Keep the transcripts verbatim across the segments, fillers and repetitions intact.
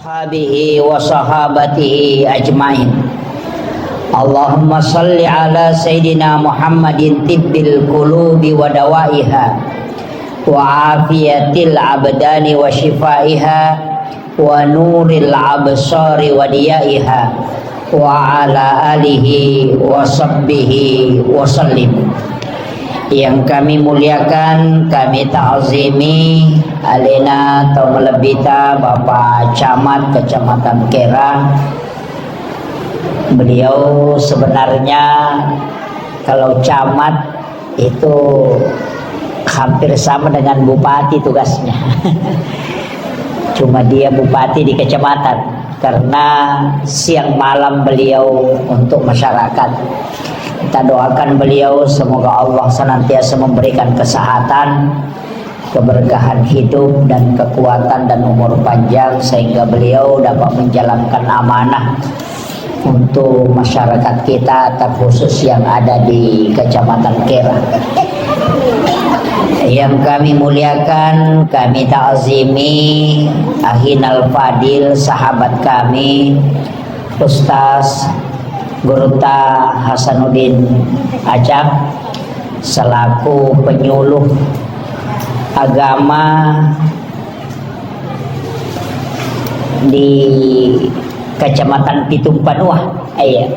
Ashabihi wa sahabatihi ajmain. Allahumma salli ala Sayyidina Muhammadin tibbil qulubi wa dawaiha, wa afiyatil abdani wa shifaiha, wa nuril absari wa diyaiha, wa ala alihi wa sahbihi wa sallim. Yang kami muliakan, kami ta'zimi alena tau malebbita Bapak Camat Kecamatan Kera. Beliau sebenarnya kalau camat itu hampir sama dengan bupati tugasnya. Cuma dia bupati di kecamatan, karena siang malam beliau untuk masyarakat. Kita doakan beliau, semoga Allah senantiasa memberikan kesehatan, keberkahan hidup, dan kekuatan dan umur panjang, sehingga beliau dapat menjalankan amanah untuk masyarakat kita, terkhusus yang ada di Kecamatan Kera. Yang kami muliakan, kami ta'zimi Ahinal Fadil, sahabat kami, Ustaz Gurutta Hasanuddin Acak, selaku penyuluh agama di Kecamatan Pitung Panua. Iya.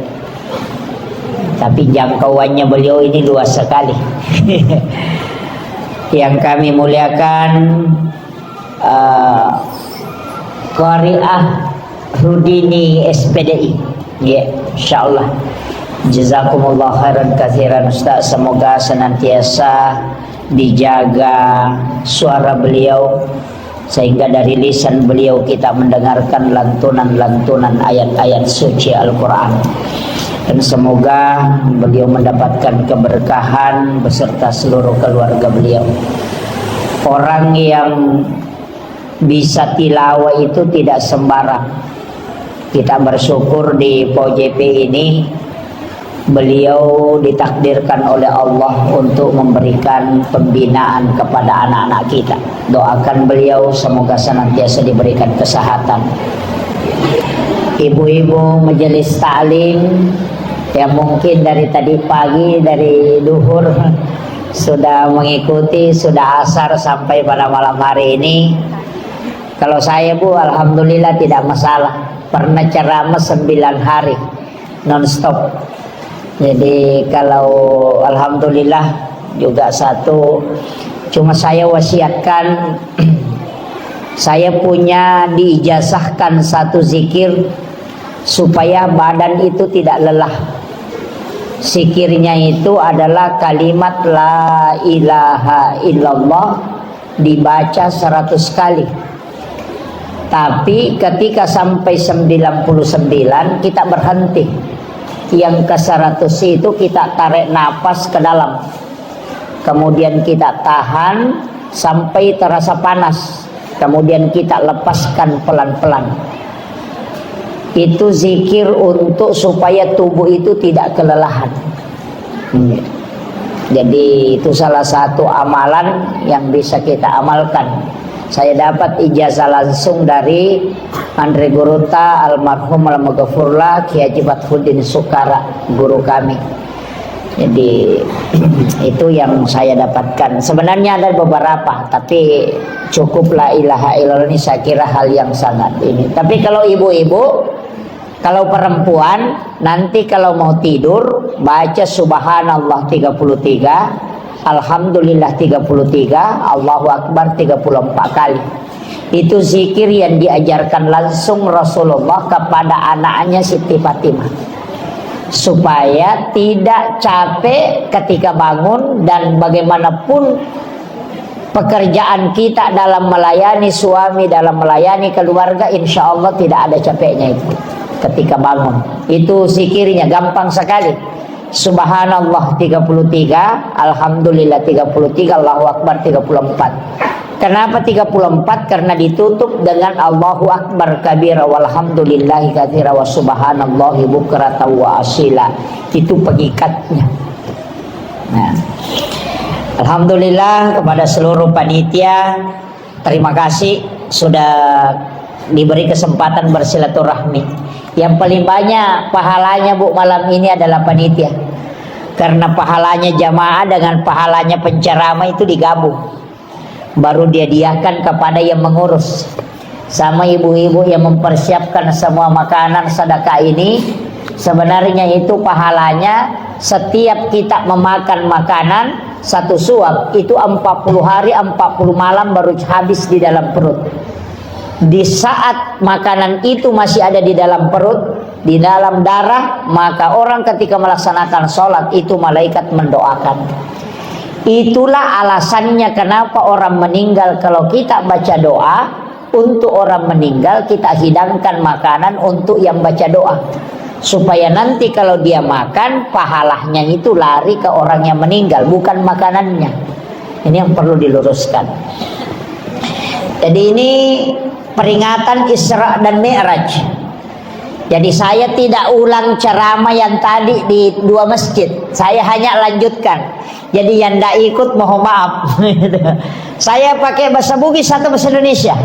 Tapi jangkauannya beliau ini luas sekali. Yang kami muliakan, eh, Qariah Rudini S P D I. Ya, insyaallah. Jazakumullah khairan katsiran, Ustaz. Semoga senantiasa dijaga suara beliau, sehingga dari lisan beliau kita mendengarkan lantunan-lantunan ayat-ayat suci Al-Quran. Dan semoga beliau mendapatkan keberkahan beserta seluruh keluarga beliau. Orang yang bisa tilawah itu tidak sembarang. Kita bersyukur di P O J P ini, beliau ditakdirkan oleh Allah untuk memberikan pembinaan kepada anak-anak kita. Doakan beliau semoga senantiasa diberikan kesehatan. Ibu-ibu majelis taklim yang mungkin dari tadi pagi, dari duhur, sudah mengikuti, sudah asar sampai pada malam hari ini. Kalau saya, Bu, alhamdulillah tidak masalah. Pernah ceramah sembilan hari non-stop. Jadi kalau alhamdulillah juga satu, cuma saya wasiatkan, saya punya diijazahkan satu zikir supaya badan itu tidak lelah. Zikirnya itu adalah kalimat la ilaha illallah dibaca seratus kali. Tapi ketika sampai sembilan puluh sembilan, kita berhenti. Yang ke seratus itu kita tarik napas ke dalam. Kemudian kita tahan sampai terasa panas. Kemudian kita lepaskan pelan-pelan. Itu zikir untuk supaya tubuh itu tidak kelelahan. Hmm. Jadi, itu salah satu amalan yang bisa kita amalkan. Saya dapat ijazah langsung dari Andre Gurutta, almarhum almaghfurlah, Kiai Haji Fathuddin Sukara, guru kami. Jadi, itu yang saya dapatkan. Sebenarnya ada beberapa, tapi cukup la ilaha illallah ini saya kira hal yang sangat ini. Tapi kalau ibu-ibu, kalau perempuan, nanti kalau mau tidur, baca subhanallah tiga puluh tiga, alhamdulillah tiga puluh tiga, Allahu Akbar tiga puluh empat kali. Itu zikir yang diajarkan langsung Rasulullah kepada anaknya Siti Fatimah. Supaya tidak capek ketika bangun, dan bagaimanapun pekerjaan kita dalam melayani suami, dalam melayani keluarga, insya Allah tidak ada capeknya itu ketika bangun. Itu zikirnya gampang sekali. Subhanallah tiga puluh tiga, Alhamdulillah tiga puluh tiga, Allahu Akbar tiga puluh empat. Kenapa tiga puluh empat? Karena ditutup dengan Allahu Akbar kabira, walhamdulillahi katsira, wa subhanallahi bukratan wa asila. Itu pengikatnya. Nah, alhamdulillah kepada seluruh panitia, terima kasih sudah diberi kesempatan bersilaturahmi. Yang paling banyak pahalanya, Bu, malam ini adalah panitia. Karena pahalanya jamaah dengan pahalanya penceramah itu digabung. Baru dia diakan kepada yang mengurus. Sama ibu-ibu yang mempersiapkan semua makanan sedekah ini, sebenarnya itu pahalanya setiap kita memakan makanan satu suap itu empat puluh hari, empat puluh malam baru habis di dalam perut. Di saat makanan itu masih ada di dalam perut, di dalam darah, maka orang ketika melaksanakan sholat itu malaikat mendoakan. Itulah alasannya kenapa orang meninggal, kalau kita baca doa untuk orang meninggal, kita hidangkan makanan untuk yang baca doa. Supaya nanti kalau dia makan, pahalanya itu lari ke orang yang meninggal, bukan makanannya. Ini yang perlu diluruskan. Jadi ini peringatan Isra dan Mi'raj. Jadi saya tidak ulang ceramah yang tadi di dua masjid. Saya hanya lanjutkan. Jadi yang tidak ikut, mohon maaf. Saya pakai bahasa Bugis atau bahasa Indonesia?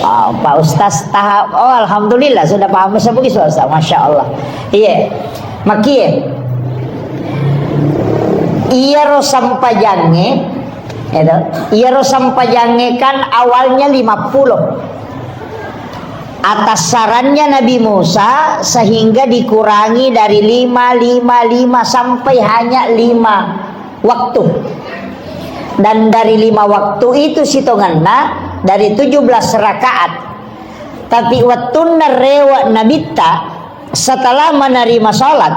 Ah, Pak Ustaz tahap, oh, alhamdulillah sudah paham bahasa Bugis, Pak Ustaz. Masya Allah. Iya. Makie. Iyaro sampajangnge, ya toh? Iyaro sampajangnge kan awalnya lima puluh. Atas sarannya Nabi Musa, sehingga dikurangi dari lima, lima, lima sampai hanya lima waktu. Dan dari lima waktu itu sitongenna dari tujuh belas rakaat. Tapi wettunna rewe' Nabitta, setelah menerima salat,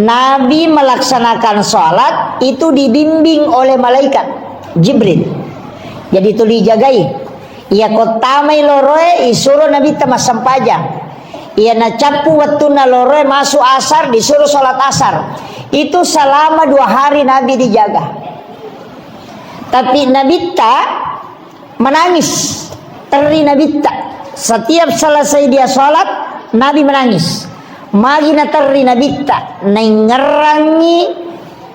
Nabi melaksanakan salat itu dibimbing oleh malaikat Jibril. Jadi tuli jagai. Iya kottamai loroe, isuro Nabitta massempajang. Iya nacappu wettunna loroe, masuk asar, disuruh salat asar. Itu selama dua hari Nabi dijaga. Tapi Nabitta menangis. Terri Nabitta. Setiap selesai dia salat, Nabi menangis. Magi naterri Nabitta, naingngerangngi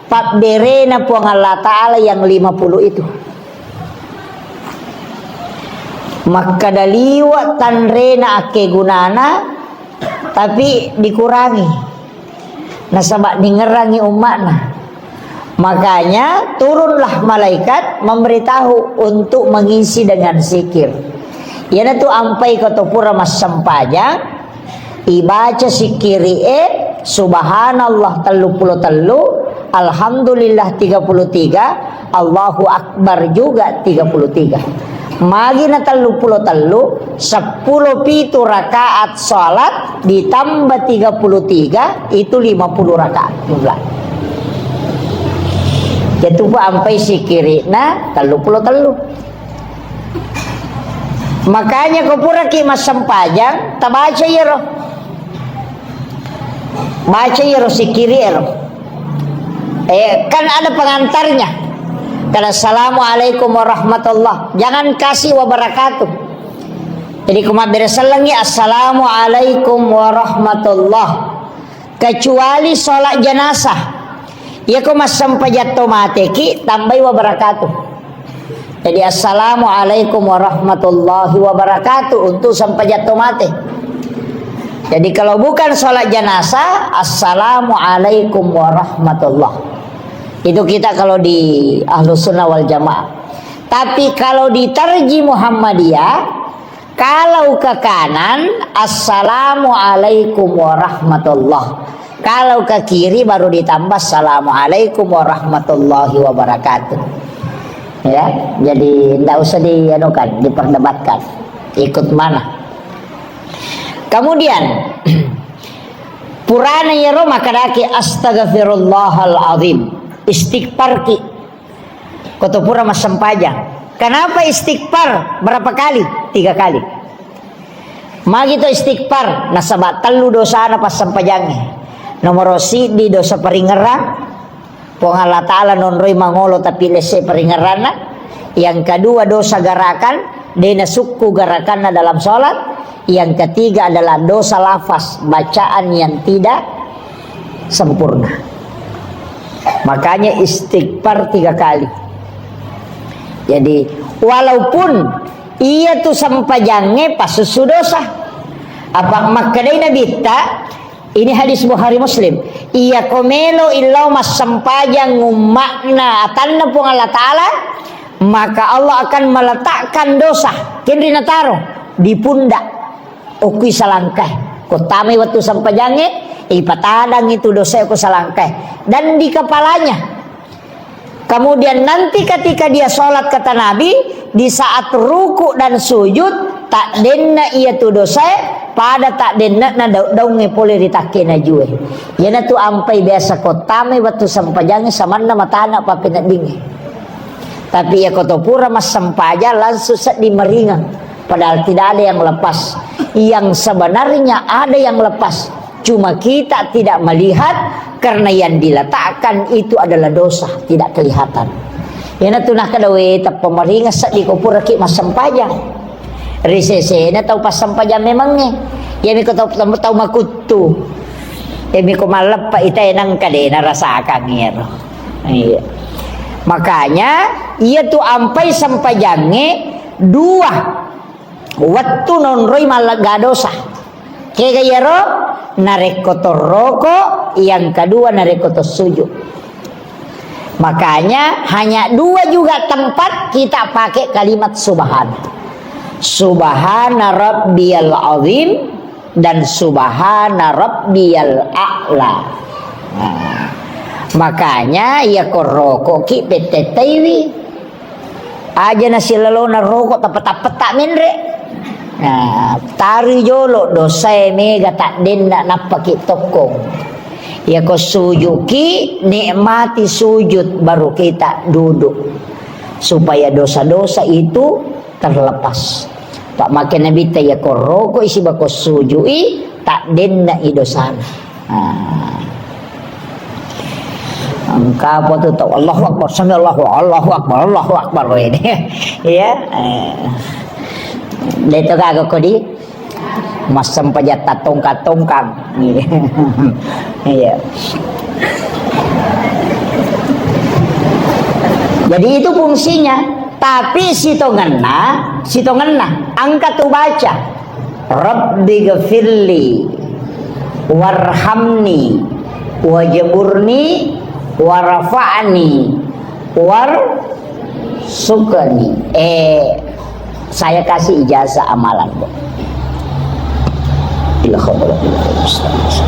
pabberena Puang Allah Ta'ala yang lima puluh itu. Makkeda liwe' tanrena akkegunana, tapi dikurangi. Nasaba' ningngerangngi umma'na. Makanya turunlah malaikat memberitahu untuk mengisi dengan zikir. Iyanatu ampai ko to pura massempajang, ibaca sikkiri'e, subhanallah telluppulo tellu, alhamdulillah tiga puluh tiga, Allahu Akbar juga tiga puluh tiga. Magi na telluppulo tellu, seppulo pitu rakaat salat ditambah tiga puluh tiga, itu lima puluh rakaat jumlah. Jatuh ampai sikkiri'na telluppulo tellu. Makanya ko puraki massempajang, tabaca iyaro. Baca iyaro sikkiri'ero. Eh, kan ada pengantarnya. Kalau assalamualaikum warahmatullah, jangan kasih wabarakatuh. Jadi ko mabbere sellengngi, assalamualaikum warahmatullah. Kecuali sholat jenazah. Iya ko massempajang to mateki, tambai wabarakatuh. Jadi, "Assalamualaikum warahmatullahi wabarakatuh" untuk sempajang to mate. Jadi, kalau bukan sholat jenazah, "Assalamualaikum warahmatullah." Itu kita kalau di Ahlus Sunnah wal Jamaah. Tapi kalau di Tarji Muhammadiyah, kalau ke kanan, "Assalamualaikum warahmatullah." Kalau ke kiri, baru ditambah, "Assalamualaikum warahmatullahi wabarakatuh." Ya, jadi ndak usah dianukan, diperdebatkan. Ikut mana? Kemudian, purana iyaro makkedaki, "Astaghfirullahal azim." Istighfarki. Ko to pura massempajang. Kenapa istighfar? Berapa kali? Tiga kali. Magi to istighfar? Nasaba tellu dosana passempajangnge. Nomoro siddi dosa paringerang, Puang Allah Ta'ala nonroi mangolo tapi lesse paringeranna. Yang kedua dosa gerakan, de nasukku gerakanna dalam sholat. Yang ketiga adalah dosa lafaz, bacaan yang tidak sempurna. Makanya istighfar tiga kali. Jadi, walaupun Iyatu sempajangnge passussu dosa. Apa makkedai Nabitta, ini hadis Bukhari Muslim, "Iyako melo illau massempajang umma'na atanna Puang Allah Ta'ala, maka Allah akan meletakkan dosa, kenri nataro di pundak, okui salangkae. Ko tamai wettu sempajangnge, ipatadang itu dosa ko salangkae. Dan di kepalanya." Kemudian nanti ketika dia sholat, kata Nabi, di saat ruku dan sujud, tak denna iya tu dosae, pada tak denna na daung-daungnge pole ri takke najue. Iyanatu ampai biasa ko tamai wettu sempajangnge samanna matana pappeneddingnge. Tapi iya ko to pura massempajang langsung seddi maringeng. Padahal tidak ada yang lepas. Yang sebenarnya ada yang lepas. Cuma kita tidak melihat karena yang diletakkan itu adalah dosa, tidak kelihatan. Iyanatu nakkeda, "We, tappa maringeng seddi ko puraki massempajang." Ri sesena tau passempajang memangnge. Iyami ko tau, tau, tau makuttu. Iyami ko malleppa ita enang kade narasakang iyaro. Iya. Makanya, iya tu ampai sempajangnge dua wettu nonroi mallegga dosa. Kega iyaro? Narekko torroko, yang kedua narekko tossujud. Makanya hanya dua juga tempat kita pakai kalimat subhana. Subhana rabbiyal azim dan subhana rabbiyal a'la. Nah, makanya iya ko roko ki pettettaiwi. Aja nasilalona roko tappa-tappetta menre. Nah, tari jolo dosae mega taddenna nappaki tokkong. Iya ko sujuki, nikmati sujud baru kita duduk. Supaya dosa-dosa itu terlepas. Pak make Nabi ta iya ko roko isi bako sujui, taddenna i dosana. Ah. Engka apa tu tau Allahu Akbar, sami Allahu, Allahu Akbar, Allahu Akbar ini. Iya. Eh. Deto gaga kodi. Massempajang tattongkang-tongkang. Iya. Jadi itu fungsinya. Tapi sitongenna, sitongenna, engka tu baca, "Rabbi gfirli warhamni wajburni warfa'ni warzuqni." Eh, saya kasih ijazah amalan, Bu. Ila hadratil Ustaz.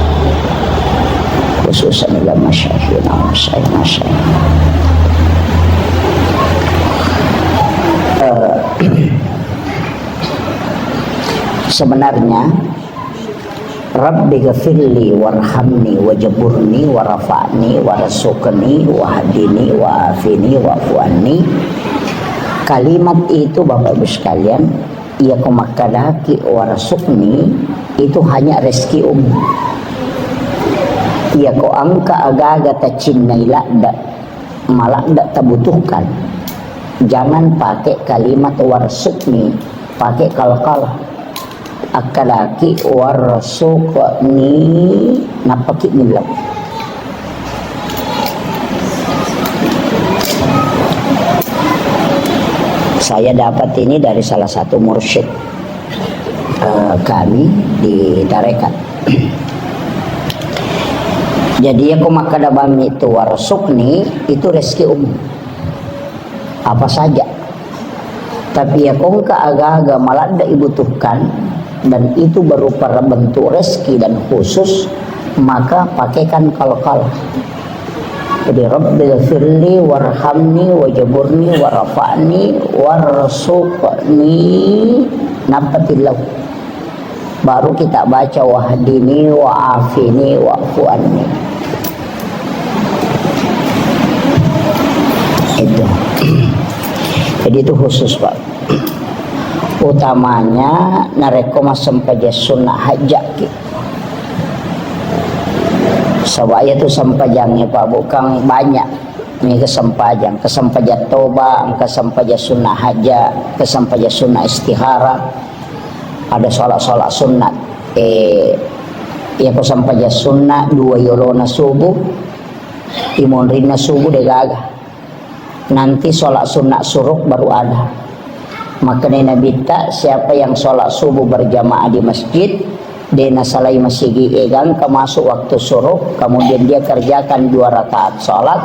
Khususan ila masyayikhina, masyaikh, masyaikh. Eh, sebenarnya, "Rabbi ghafirli warhamni wajburni warfa'ni warzuqni wahdini wa'afini wa'fu anni." Kalimat itu, Bapak Ibu sekalian, iya ko makkadaki warzuqni, itu hanya rezeki umum. Iya ko engka aga-aga tacinnai ladde, maladde tabutuhkan, jangan pakai kalimat warzuqni, pakai qalqalah. Akkadaki warzuqni, nappaki millau. Saya dapat ini dari salah satu mursyid, eh, kami di tarekat. Jadi, iya ko makkada bammi itu warzuqni, itu rezeki umum. Apa saja. Tapi iya ko engka aga-aga maladde ibutuhkan, dan itu berupa bentuk rezeki dan khusus, maka pakaikan qalqalah. Jadi, "Rabbi ghafirli warhamni wajburni warfa'ni warzuqni," nappa tillau. Baru kita baca, "Wahdini wa'afini wa'fu anni." Itu. Jadi itu khusus, Pak. Utamanya narekko massempajang sunnah hajjaki. Saba iya tu sempajangnge, Pak, bukan banyak. Ini kesempajang, kesempajang toba, kesempajang sunnah hajja, kesempajang sunnah istihara. Ada sholat-sholat sunat. Eh, iya ko sempajang sunat dua yolona subuh, timonrinna subuh degaga. Nanti sholat sunat suruk baru ada. Makkedai Nabitta, siapa yang sholat subuh berjamaah di masjid, de nasalai masigi e gangka masuk waktu syuruk, kemudian dia kerjakan dua rakaat sholat,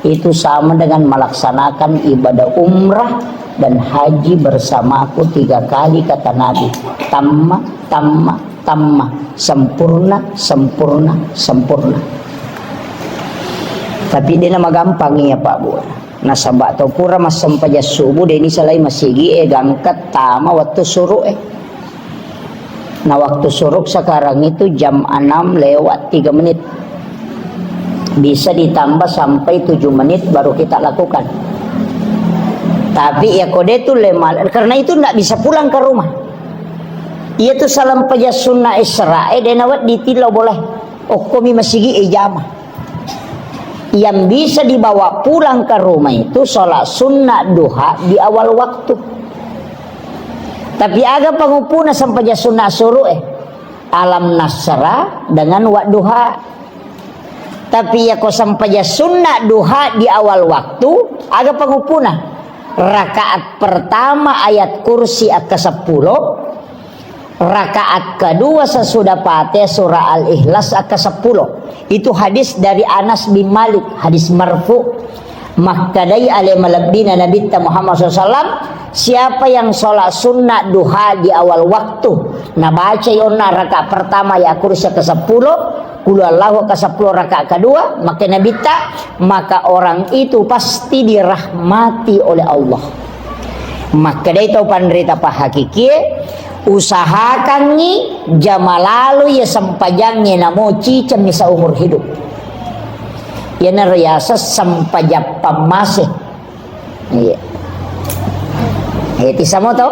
itu sama dengan melaksanakan ibadah umrah dan haji bersamaku tiga kali, kata Nabi. Tamma, tamma, tamma, sempurna, sempurna, sempurna. Tapi de namagampang iya, Pak Bu. Nasaba tau pura massempajang subuh, de nisalai masigi e gangka tama waktu syuruk e. Nah, waktu syuruk sekarang itu jam enam lewat tiga menit. Bisa ditambah sampai tujuh menit baru kita lakukan. Tapi ya kode tu lema, karena itu ndak bisa pulang ke rumah. Iya tu salempajang sunnah Isra e, de nawedding tillau boleh. Okkomi masigi e jama. Yang bisa dibawa pulang ke rumah itu sholat sunnah duha di awal waktu. Tapi aga pangupuna sempajang sunnah syuruk e? Alam nasra dengan wadduha. Tapi ya ko sempajang sunnah duha di awal waktu, aga pangupuna? Rakaat pertama ayat kursi akka seppulo, rakaat kedua sesudah Fatihah surah Al-Ikhlas akka seppulo. Itu hadis dari Anas bin Malik, hadis marfu. Makkedai ale malebbina Nabitta Muhammad sallallahu alaihi wasallam, siapa yang sholat sunnah duha di awal waktu, nabacai onna rakaat pertama ya kursi ke sepuluh, qul huwallahu ke sepuluh rakaat kedua, maka Nabitta, maka orang itu pasti dirahmati oleh Allah. Makkedai tau panrita pahakikie, usahakangngi jamalalo ya sempajangnge namo cicemmi seumur hidup. Iyanaro yaseng sempajang pammase. Iya. Eh, tisamo to?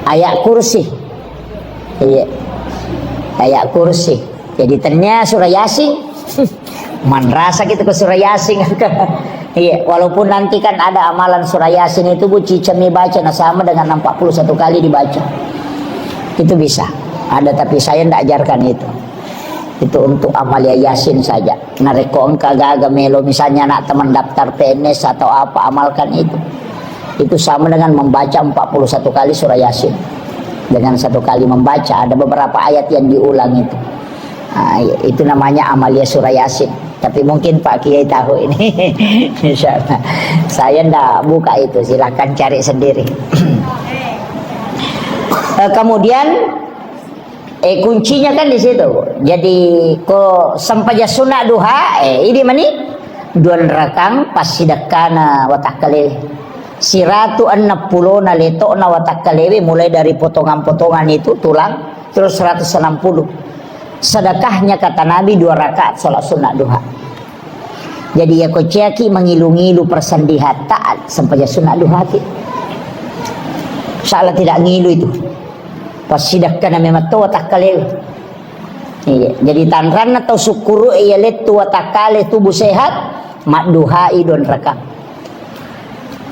Ayat kursi. Iya. Ayat kursi. Jadi tennia surah Yasin. Manrasa kita ke surah Yasin. Iya, walaupun nanti kan ada amalan surah Yasin itu, Bu, cicemmi baca, nah sama dengan empat puluh satu kali dibaca. Itu bisa. Ada, tapi saya ndak ajarkan itu. Itu untuk amalia Yasin saja. Narekko engka gaga melo, misalnya anak teman daftar P N S atau apa, amalkan itu. Itu sama dengan membaca empat puluh satu kali surah Yasin. Dengan satu kali membaca, ada beberapa ayat yang diulang itu. Ah, itu namanya amalia surah Yasin. Tapi mungkin Pak Kiai tahu ini. Insya Allah. Saya ndak buka itu, silahkan cari sendiri. Eh, kemudian Eh, kuncinya kan di situ. Jadi, ko sempajang sunat duha, eh, idi mani duan rakang passidekkana watakkalewe. Siratu enneng pulona letokna watakkalewe, mulai dari potongan-potongan itu, tulang, terus seratus enam puluh. Sedekahnya, kata Nabi, dua rakaat salat sunat duha. Jadi, iya ko ciaki mangilu-ngilu persendihatta, sempajang sunat duhaki. Salah tidak ngilu itu. Passidekkana memang to watakkalewe. Iya, jadi tanranna tau sukkuru iya lettu watakkale tubuh sehat, madduhai duan rakang.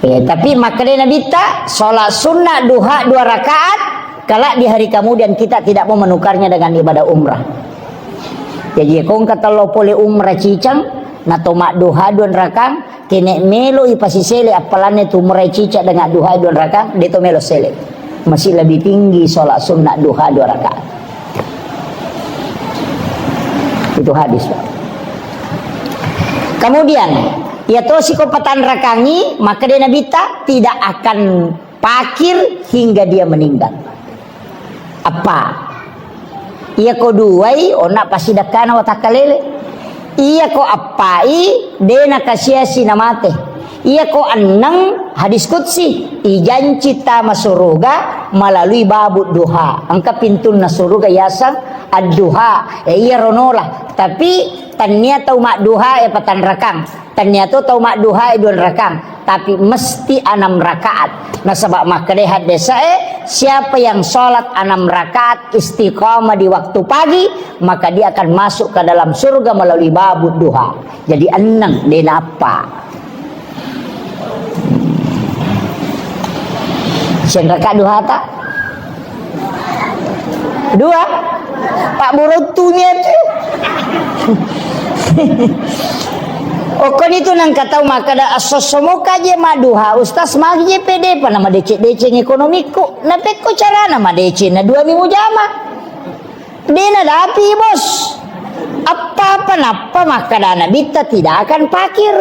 Iya, tapi makkeda Nabitta, salat sunat duha dua rakaat, kelak di hari kemudian kita tidak mau menukarnya dengan ibadah umrah. Jadi, ko engka tello pole umrah cicang, nato madduha duan rakang, Kene melo ipasisele appalanne tu umrai cicak dengan duha dua rakaat, de to melo sele. Masih lebih tinggi sholat sunnah duha dua rakaat. Itu hadis. Kemudian, ya tosi ko patan rakangi, maka dia Nabi ta tidak akan pakir hingga dia meninggal. Eppa. Iyako duai, onna passidekkana watakkalele. Iyako eppai, de nakasiasi namate. Iyako enneng, hadis qudsi, ijanci tama suruga melalui babu duha. Engka pintunna suruga yaseng adduha. E, iyaro nola. Tapi tennia tau madduha e patanrakang. Tennia to tau madduhae dua rakang, tapi mesti enam rakaat. Nasaba makkedai haddesae, siapa yang sholat enam rakaat istiqamah di waktu pagi, maka dia akan masuk ke dalam surga melalui babu duha. Jadi enneng, de nappa. Sen rakaat duhata? Dua? Pak Buruttunya tu. Okkoni tu nengka tau makkeda, "Esso-esso moka je madduha, Ustaz, magi je pede pa na madeceng-deceng ekonomikku." Napekko carana madeceng na dua mi mujama. De nadapi, Bos. Apa-apa nappa makkeda Nabitta, "Tidak akan pakir."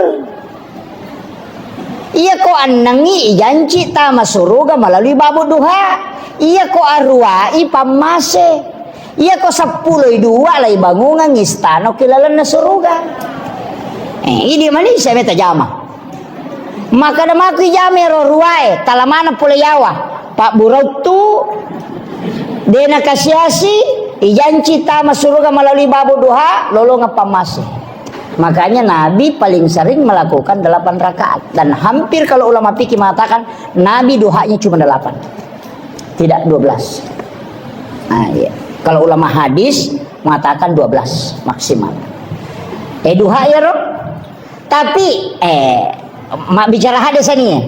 Iyako annengngi ijanci tama suruga melalui babu duha. Iyako aruwai pammase. Iyako seppuloi dua lai bangungang istana ki lalenna suruga. Eh, idi mani saya meta jama. Makkeda mako ijama ero ruwae, tala maneng pole yawa. Pabburau tu, dena kasiasi, ijanci tama suruga melalui babu duha, lolongeng pammase. Makanya Nabi paling sering melakukan delapan rakaat. Dan hampir kalau ulama fikih mengatakan, Nabi duhanya cuma delapan. Tidak dua belas. Nah, iya. Kalau ulama hadis mengatakan dua belas maksimal. Eh, duha ya, Rob? Tapi, eh, ma-, bicara hadis ini ya.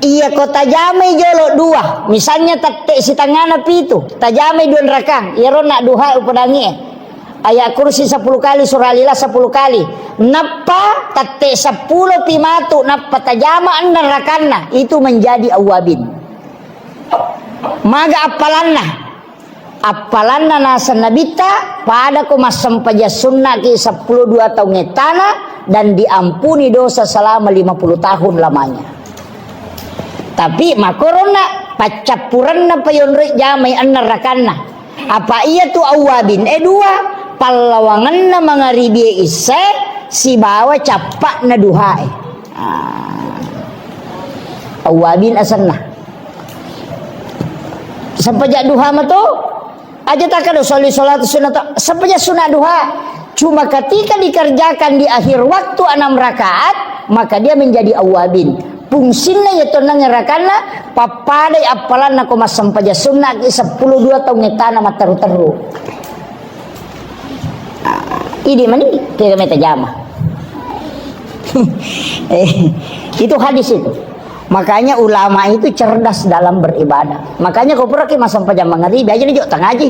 Iya, ko tajamai jolo dua, misalnya tette sitengana pitu, tajamai dua rakang, iyaro nak duha upedangi, eh. Ayat kursi sepuluh kali, surah Al-Ikhlas sepuluh kali. Nappa tette seppulo pi matu, nappa tajama enneng rakanna, itu menjadi awwabin. Maga appalanna? Appalanna naseng Nabitta, pada ko massempajang sunnaki seppulo dua taung ettana dan diampuni dosa selama lima puluh tahun lamanya. Tapi makoronna paccappurenna payonroi jamai enneng rakanna. Apa iya tu awwabin e dua, pallawangenna mangaribie issae sibawa cappa'na duhae. Ah. Awwabin asenna. Sempajang duha mato, aja takkeda sholli sholatu sunnah, sempajang sunnah duha. Cuma ketika dikerjakan di akhir waktu enam rakaat, maka dia menjadi awwabin. Fungsinna iya tonnang rakanna, pappadai appalanna ko massempajang sunnah ki seppulo dua taung ettana matteru-teru. Ah, idi mani kega meta jama. Eh, itu hadis itu. Makanya ulama itu cerdas dalam beribadah. Makanya ko puraki massempajang mangaribi, aja ni jo tangaji.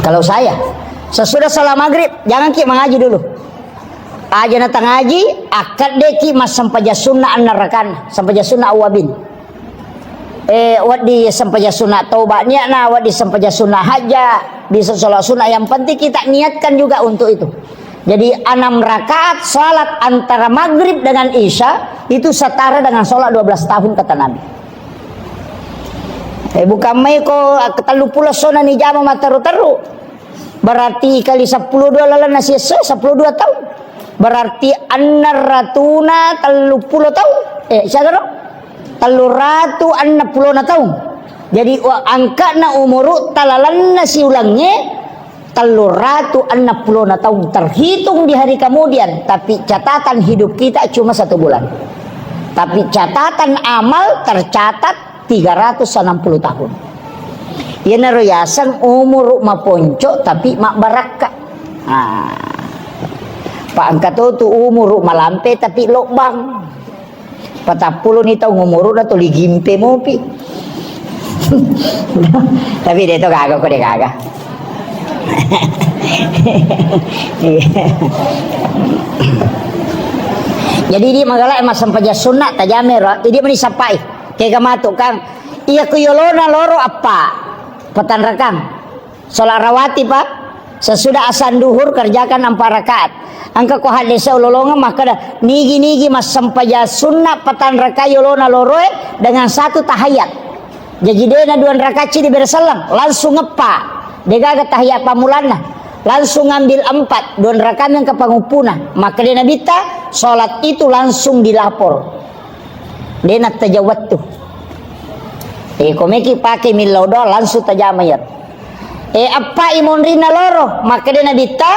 Kalau saya, sesudah salat maghrib, jangan ki mangaji dulu. Aja na tangaji, akkaddeki massempajang sunnah enneng rakanna, sempajang sunnah awwabin. Eh, wedding sempajang sunnah tauba niatna, wedding sempajang sunnah hajja, bisa sholat sunnah. Yang penting kita niatkan juga untuk itu. Jadi, enam rakaat salat antara maghrib dengan isya itu setara dengan sholat dua belas tahun, kata Nabi. Eh, bukan mai ko tellu pulo sona ni jama matteru-teru. Berarti kali seppulo dua lalenna siesse, seppulo dua taung. Berarti enneng ratuna tellu pulo taung. Eh, siaga ro? Tellu ratu enneng pulona taung. Jadi, wa-, angka'na umuru talalenna siulengnge tellu ratu enneng pulona taung terhitung di hari kemudian, tapi catatan hidup kita cuma satu bulan. Tapi catatan amal tercatat tiga ratus enam puluh tahun. Iyanaro yaseng umuru maponco tapi mabbarakka. Ah. Pa engka to tu umuru malampe tapi lobbang. Patappulo ni taung umuru na tuli gimpe mopi. Tapi de to gaga ko de gaga. Jadi di magala massempajang sunna tajame ro, idi meni sappai. Kega matu, Kang. Iya ku yolona loro appa. Patanrakang. Sholat rawatib, Pak. Sesudah asan duhur kerjakan empat rakaat. Engka ko hadde ulolongeng makkeda, nigi-nigi massempajang sunna patanrakai yolona loroe dengan satu tahiyat. Jaji dena dua rakaat cidi bereselleng, langsung eppa. Degaga tahiyat pammulanna. Langsung ambil empat, dua rakaat engka panguppuna. Makkeda Nabitta, sholat itu langsung dilapor. De nattajang wettu. Eh, ko meki pake millau doang, langsung tajama iyaro. Eh, appai monrinna loro, makkeda Nabitta,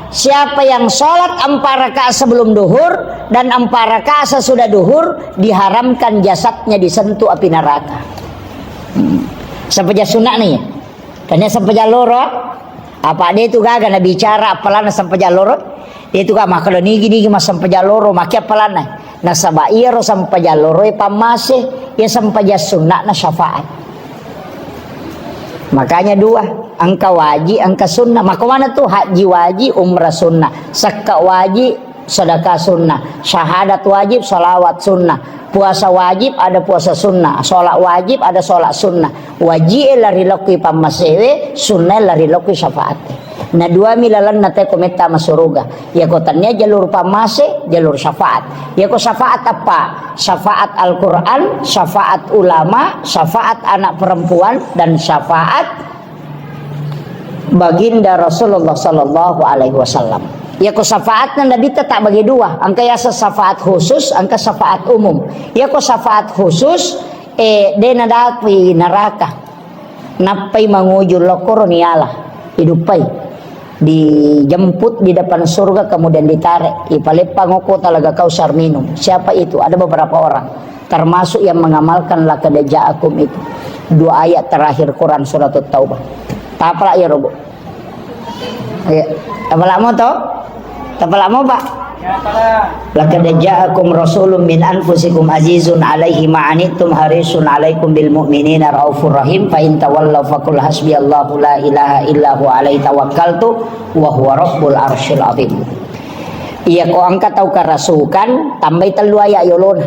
siapa yang sholat empat rakaat sebelum duhur dan empat rakaat sesudah duhur, diharamkan jasadnya disentuh api neraka. Hmm. Sempajang sunna ni. Tania sempajang loro, apa de tu gaga nabicara appalanna sempajang loro? De tu gaga makkeda nigi-nigi massempajang loro, make appalanna. Nasaba iyaro sempajang loroe pammase, iya sempajang sunna'na syafaat. Makanya dua, engka wajib, engka sunnah. Maka mana tu haji wajib, umrah sunnah. Sekka wajib, sedekah sunnah. Syahadat wajib, salawat sunnah. Puasa wajib, ada puasa sunnah. Sholat wajib, ada sholat sunnah. Wajib lari lokki pammasewe, sunnah lari lokki syafaat. Na duami lalenna te ko metta masuruga. Yako tania jalur pammase, jalur syafaat. Yako syafaat apa? Syafaat Al-Quran, syafaat ulama, syafaat anak perempuan, dan syafaat baginda Rasulullah sallallahu alaihi wasallam. Yako syafaatna Nabi tak bagi dua, engka yasa syafaat khusus, engka syafaat umum. Yako syafaat khusus, eh, de nadapi neraka. Nappai manguju lokkoro niala, iduppai. Dijemput di depan surga, kemudian ditarik. Ipaleppang oko talaga Kausar minum. Siapa itu? Ada beberapa orang. Termasuk yang mengamalkan laqad ja'akum itu. Dua ayat terakhir Quran surat Taubah. Tapalak ya, Robo. Iya. Tapalak mo to? Tapalak mo, Pak? Laqad ja'akum rasulun min anfusikum azizun alaihi ma anittum harisun alaikum bil mu'minina raufur rahim. Fa in tawallaw faqul hasbiyallahu la ilaha illa huwa alaihi tawakkaltu wa huwa rabbul arsyil azim. Iya, ko engka tau karasukan, tambai tellu ayat yolona.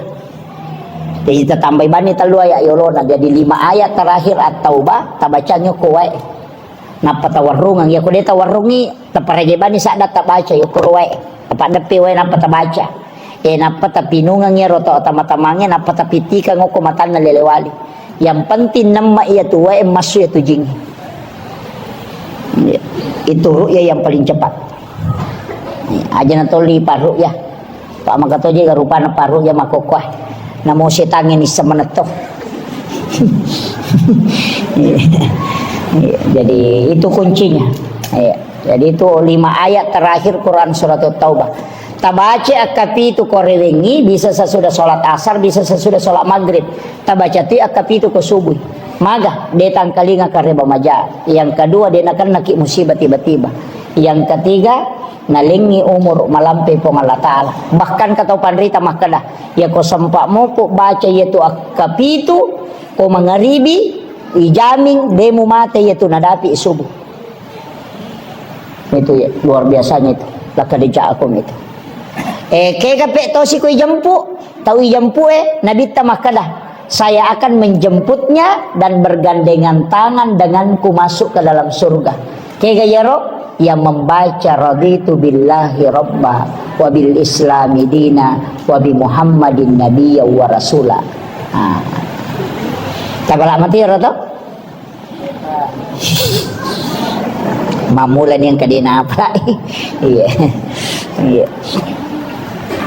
Jadi, tatambai bani tellu ayat yolona. Jadi, lima ayat terakhir At-Taubah, tabacanya ko wae. Nappa tawarrungeng. Iya, ko de tawarrungi, taparege bani sadda tabaca, iya, ko wae. Tapaddeppe wae, nappa tabaca. Eh, nappa tapinungeng iyaro tau tama-tamange, nappa tapittikeng okko matanna lelewali. Yang penting nemma iya tu wae, massu iya tu jing. Iya. Itu ruqyah yang paling cepat. Aja na toli parruqyah. Pak maka toje ga rupana parruqyah makkokkoe. Namo setangnge nisseng manetto. Iya. Iya. Jadi itu kuncinya. Iya. Jadi itu lima ayat terakhir Quran surat Taubah. Tabaca akkapitu ko rewengi, bisa sesudah sholat asar, bisa sesudah sholat maghrib. Tabaca tu akkapitu ko subuh. Maga, de tangkalinga kareba maja. Yang kedua, de nakennaki musibah tiba-tiba. Yang ketiga, nalengi umur malampe Puang Allah Ta'ala. Bahkan kata panrita makkeda, ya ko sempat mupu baca yaitu akkapitu, ko mangaribi, ijamin demu mate yaitu nadapi subuh. Itu ya, luar biasanya itu. Laqad ja'akum itu. Eh, kega pe tosi ko ijempu, tau ijempu eh, Nabitta makkeda, "Saya akan menjemputnya dan bergandengan tangan denganku masuk ke dalam surga." Kega yaro? Yang membaca raditu billahi rabba wa bil islami dina wa bi Muhammadin nabiyya wa rasula. Ah. Tabala mati yaro to? Mammulani engka de napalai. Iya. Iya.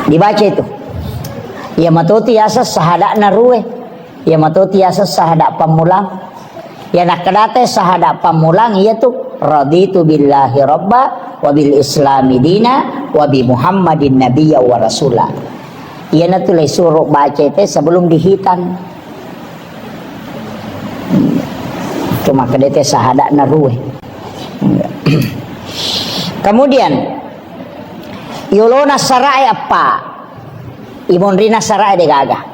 Dibaca itu. Iya matotu yaseng sahada'na ruwe. Iya matotu yaseng sahada' pammulang. Iya nakkedate sahada' pammulang iyatu raditu billahi rabba wa bil islami dina wa bi Muhammadin nabiyya wa rasula. Iyanatu le suro baca te sebelum dihitan. Cuma kedete sahada'na ruwe. Kemudian, yolona sarae eppa. Imonrina sarae de gaga.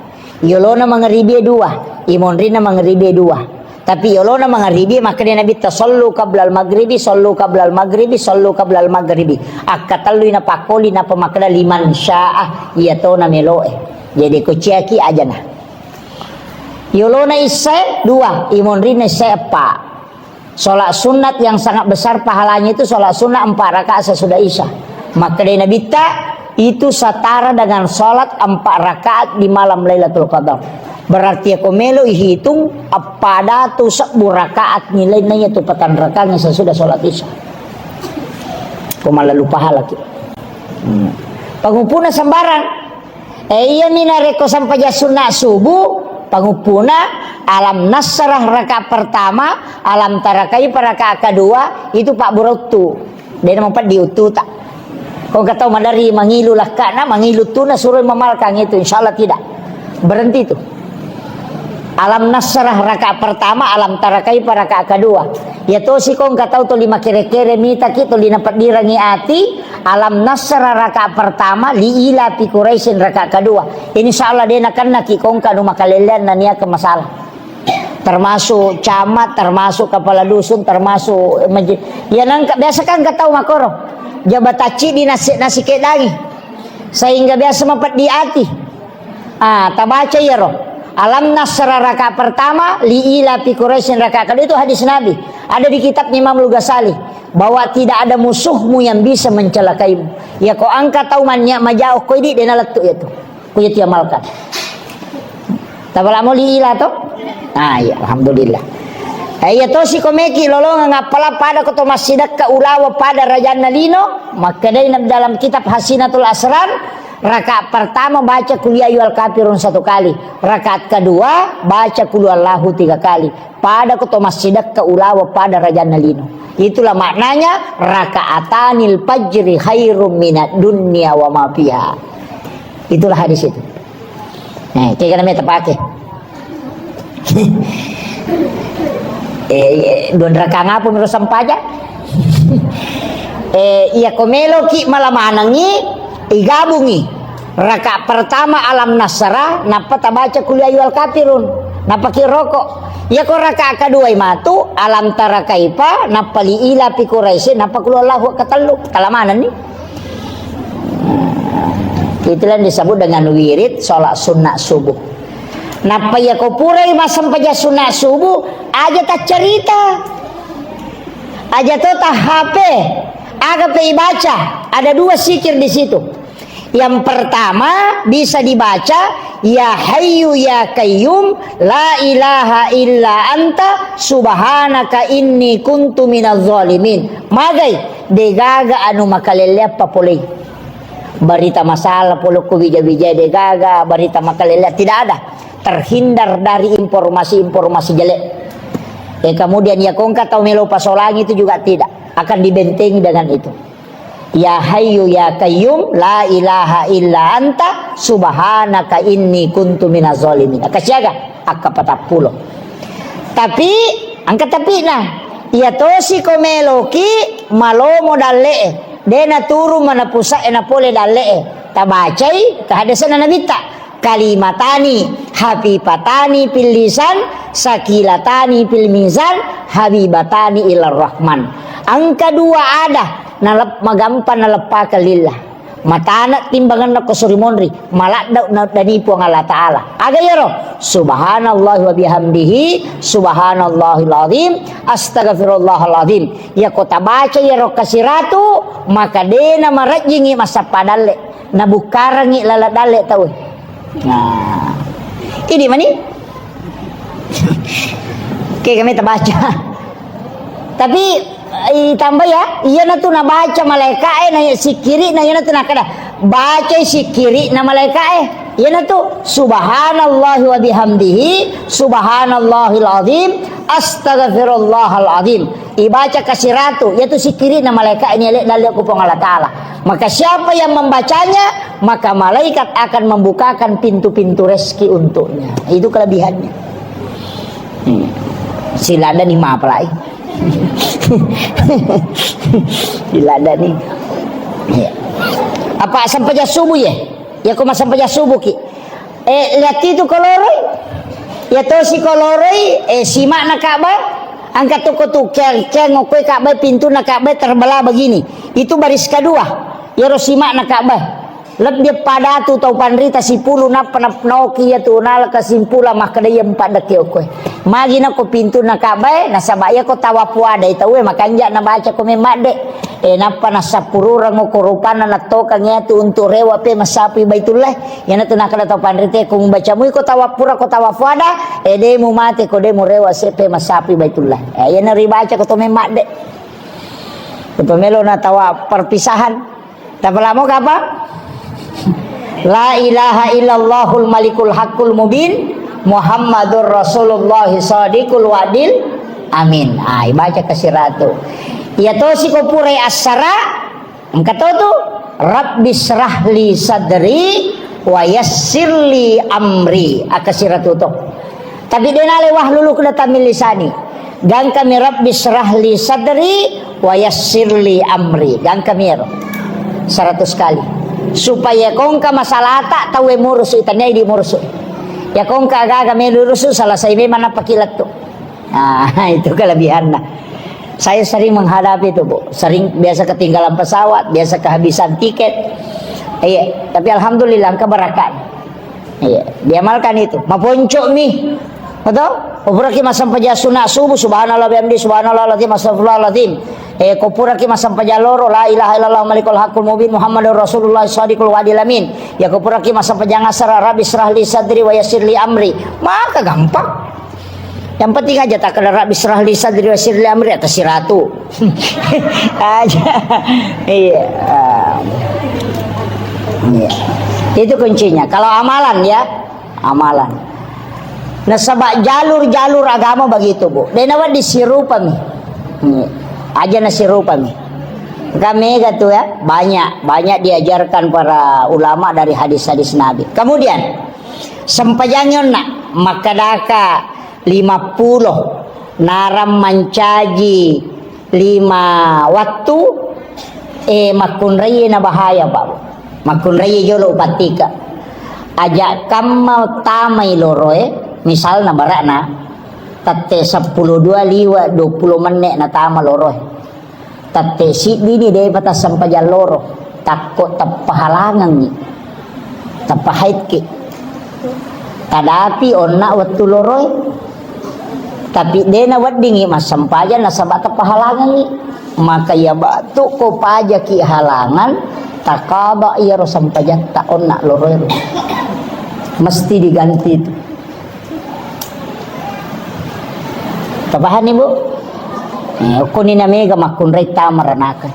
Yolona mangaribie dua, imonrina mangaribie dua. Tapi yolona mangaribie makkeda Nabitta, "Sallu qablal maghribi, sallu qablal maghribi, sallu qablal maghribi." Akkatellui napakkoli, nappa makkeda, "Liman syaa," iyatona meloe. Jadi kuciaki ajana. Yolona issae dua, imonrinna issae eppa. Sholat sunat yang sangat besar pahalanya itu sholat sunat empat rakaat sesudah Isya. Makkeda Nabitta, itu setara dengan sholat empat rakaat di malam Lailatul Qadar. Berarti ko melo ihitung, eppa datu sebbu rakaat nilainna iyatu patanrakang sesudah sholat Isya. Ko mallalu pahalaki. Hmm. Pangupuna sembarang. Eh, iyami narekko sempajang sunna subuh, panguppuna Alam Nasrah rakaat pertama, Alam Tara Kaifa rakaat kedua, itu pabburuttu. Dena mapeddi uttuta. Ko engka tau maderri mangilu lakkana, mangilu uttuna, suroi mamalkang itu, insyaallah tidak. Berhenti itu. Alam Nasrah rakaat pertama, Alam Tara Kaifa rakaat kedua. Iya tosi ko engka tau tuli makere-kere mitaki, tuli napeddirangi ati, Alam Nasrah rakaat pertama, Li ilafi Quraisyin rakaat kedua. Insyaallah de nakennaki ko engka nu makalelleang naniakkeng masalah. Termasuk camat, termasuk kepala dusun, termasuk maje-, ya nangka, biasa kan engka tau makkoro. Jabatacci di nasi, nasi kedangi. Sehingga biasa mapeddi ati. Ah, tabaca iyaro. Alam Nasra rakaat pertama, li ila fi Quraisyin rakaat kedua, itu hadis Nabi. Ada di kitabnya Imam Al-Ghazali bahwa tidak ada musuhmu yang bisa mencelakaimu. Ya ko engka tau mannia majao koi di dena lettu itu. Ku iya tiamalkan. Tapalamo li ila to? Ah, iya, alhamdulillah. Eh, iya tosi ko meki lolongeng appala pada ko to massidekka ulawa pada rajanna lino, makkedai na dalam kitab Hasinatul Asrar, rakaat pertama baca Qul ya ayyuhal kafirun satu kali, rakaat kedua baca Qul huwallahu tiga kali. Pada ko to massidekka ulawa pada rajanna lino. Itulah maknanya, rakaatanil fajri khairum minad dunya wa ma fiha. Itulah hadis itu. Eh, kega namanya tepake. Eh, eh, dua rakaat apa menurut sampaja? Eh, iya ko meloki mala manengi, igabungi. Rakaat pertama Alam Nasra, nappa tabaca Qul ya ayyuhal kafirun. Nappa ki roko. Iya ko rakaat kedua matu, Alam Tara Kaifa, nappa li ila fi Quraisy, nappa Qul huwallahu ketellu. Talamanenni. Itulah yang disebut dengan wirid sholat sunnah subuh. Nappa iya ko purai massempajang sunnah subuh, aja taccarita. Aja to ta H P. Aga pe ibaca. Ada dua zikir di situ. Yang pertama bisa dibaca, "Ya Hayyu ya Qayyum, la ilaha illa anta, subhanaka inni kuntu minaz zalimin." Magai, degaga anu makalelleang papolei. Barita masalah pole ko wija-wija degaga, barita makalelleang tidak ada. Terhindar dari informasi-informasi jelek. Eh, kemudian ya kongka tau melo pasolangi itu juga tidak akan dibentengi dengan itu. Ya Hayyu ya Qayyum, la ilaha illa anta, subhanaka inni kuntu minaz zalimin. Akka siaga? Akka patappulo. Tapi, engka tapina. Iya tosi ko meloki malomo dalle'e. De naturu mana pusa'e napole dalle'e. Tabacai kehadisanna Nabitta. Kalimatani hafifatani fil lisan, sakilatani fil mizan, habibatani ilar rahman. Engka dua ada nalep-, magampang naleppakeng lillah. Matana timbanganna ko suri monri, maladda na-, dani Puang Allah Ta'ala. Aga iyaro? Subhanallah wa bihamdihi, subhanallahil azim, astagfirullahal azim. Iya ko tabaca iyaro kasiratu, maka dena marejjingi massappa dalle. Nabukkarangngi laleng dalle tau. Nah, idi mani. Oke, kami terbaca. Tapi, eh, tambah ya, iyanatu nabaca malaika'e, na sikkiri'na iyanatu nakkeda, bacai sikkiri'na malaika'e. Iyanatu, subhanallahi wa bihamdihi, subhanallahil azim, astaghfirullahal azim. Ibaca kasiratu, iyatu sikkiri'na malaika'e niale dalle ku Puang Allah Ta'ala. Maka siapa yang membacanya, maka malaikat akan membukakan pintu-pintu rezeki untuknya. Itu kelebihannya. Hmm. Siladani mapalai. Siladani. Iya. Apa sempajang subuh ya? Ya ko massempajang subuh ki. Eh, lihat itu koloroi. Ya tosi koloroi, eh, simakna Ka'bah. Angkat toko tu keng, keng okoi Ka'bah, pintu na Ka'bah terbelah begini. Itu baris kedua. Yaro simakna Ka'bah. Lebbi pada tu tau panrita sipulu nappa nap-, naoki iya tu nala kesimpulan makkeda iya empat dekke okkoe. Magi nako pintunna Ka'bah e, nasaba iya ko tawaf wada e tauwe makanja nabaca ko memmadde. E, nappa nassappurureng ko rupanna nattokang iya tu untuk rewa pe massapui Baitullah. Iyana tu nakkeda tau panrita e, ko mubaca mui ko tawaf pura ko tawaf wada, e, de mumate ko de murewa se pe massapui Baitullah. E, iyana ribaca ko to memmadde. Ko to melo na tawaf perpisahan. Tapalamo kapa? La ilaha illallahul malikul haqqul mubin, Muhammadur Rasulullah sadiqul wa'dil amin. Ah, ibaca kasiratu. Iya tosi ko purai assara, engka to tu, Rabbi syrahli sadri wa yassirli amri. Akasiratu to. Tapi de nale wahlul uqdatam min lisani. Gangkami Rabbi syrahli sadri wa yassirli amri. Gangkami ero. Seratus kali. Supaya kongka masalata tauwe murusu, tania idi murusu. Ya kongka gaga melu rusu selesai memang napaki lettu. Nah, itu kelebihannya. Saya sering menghadapi itu, Bu. Sering biasa ketinggalan pesawat, biasa kehabisan tiket. Iya, tapi alhamdulillah engka barakat. Iya, diamalkan itu. Maponco mi. Betul? Ko puraki massempajang sunat subuh, subhanallah bihamdi, subhanallah lazim, astagfirullahalazim. Eh, ko puraki massempajang loro, la ilaha illallah malikul hakul mubin, Muhammadur Rasulullah shadiqul wadil amin. Ya ko puraki massempajang asar, rabbi syrah li sadri wa yassir li amri. Maka gampang. Yang penting aja tak kena rabbi syrah li sadri wa yassir li amri atas siratu. Aja. Iya. Ah. Iya. Itu kuncinya. Kalau amalan ya, amalan. Nasaba jalur-jalur agama begitu, Bu. Dena wedding sirupami. Hmm. Aja nasirupami. Kan mega tuh ya, banyak, banyak diajarkan para ulama dari hadis-hadis Nabi. Kemudian, sempajangi onna, makkadaka lima puluh, narang mancaji lima wattu, eh, makkunrai na bahaya, Pak. Makkunrai jolo upattika. Aja kamma tamai loroe, misalna barakna, tette seppulo dua liwa dua puluh menit natama loroe. Tette siddini depa tassempajang loro, takko teppa halangengngi, teppa haidki. Tadapi onna wettu loroe, tapi dena weddingi massempajang nasaba teppa halangengngi. Maka iya batu ko pajaki halangan, takaba iyaro sempajatta onna loroe. Mesti diganti itu. Tapahanni, Bu? Eh, okkoni na mega makkunrai tama ranaka.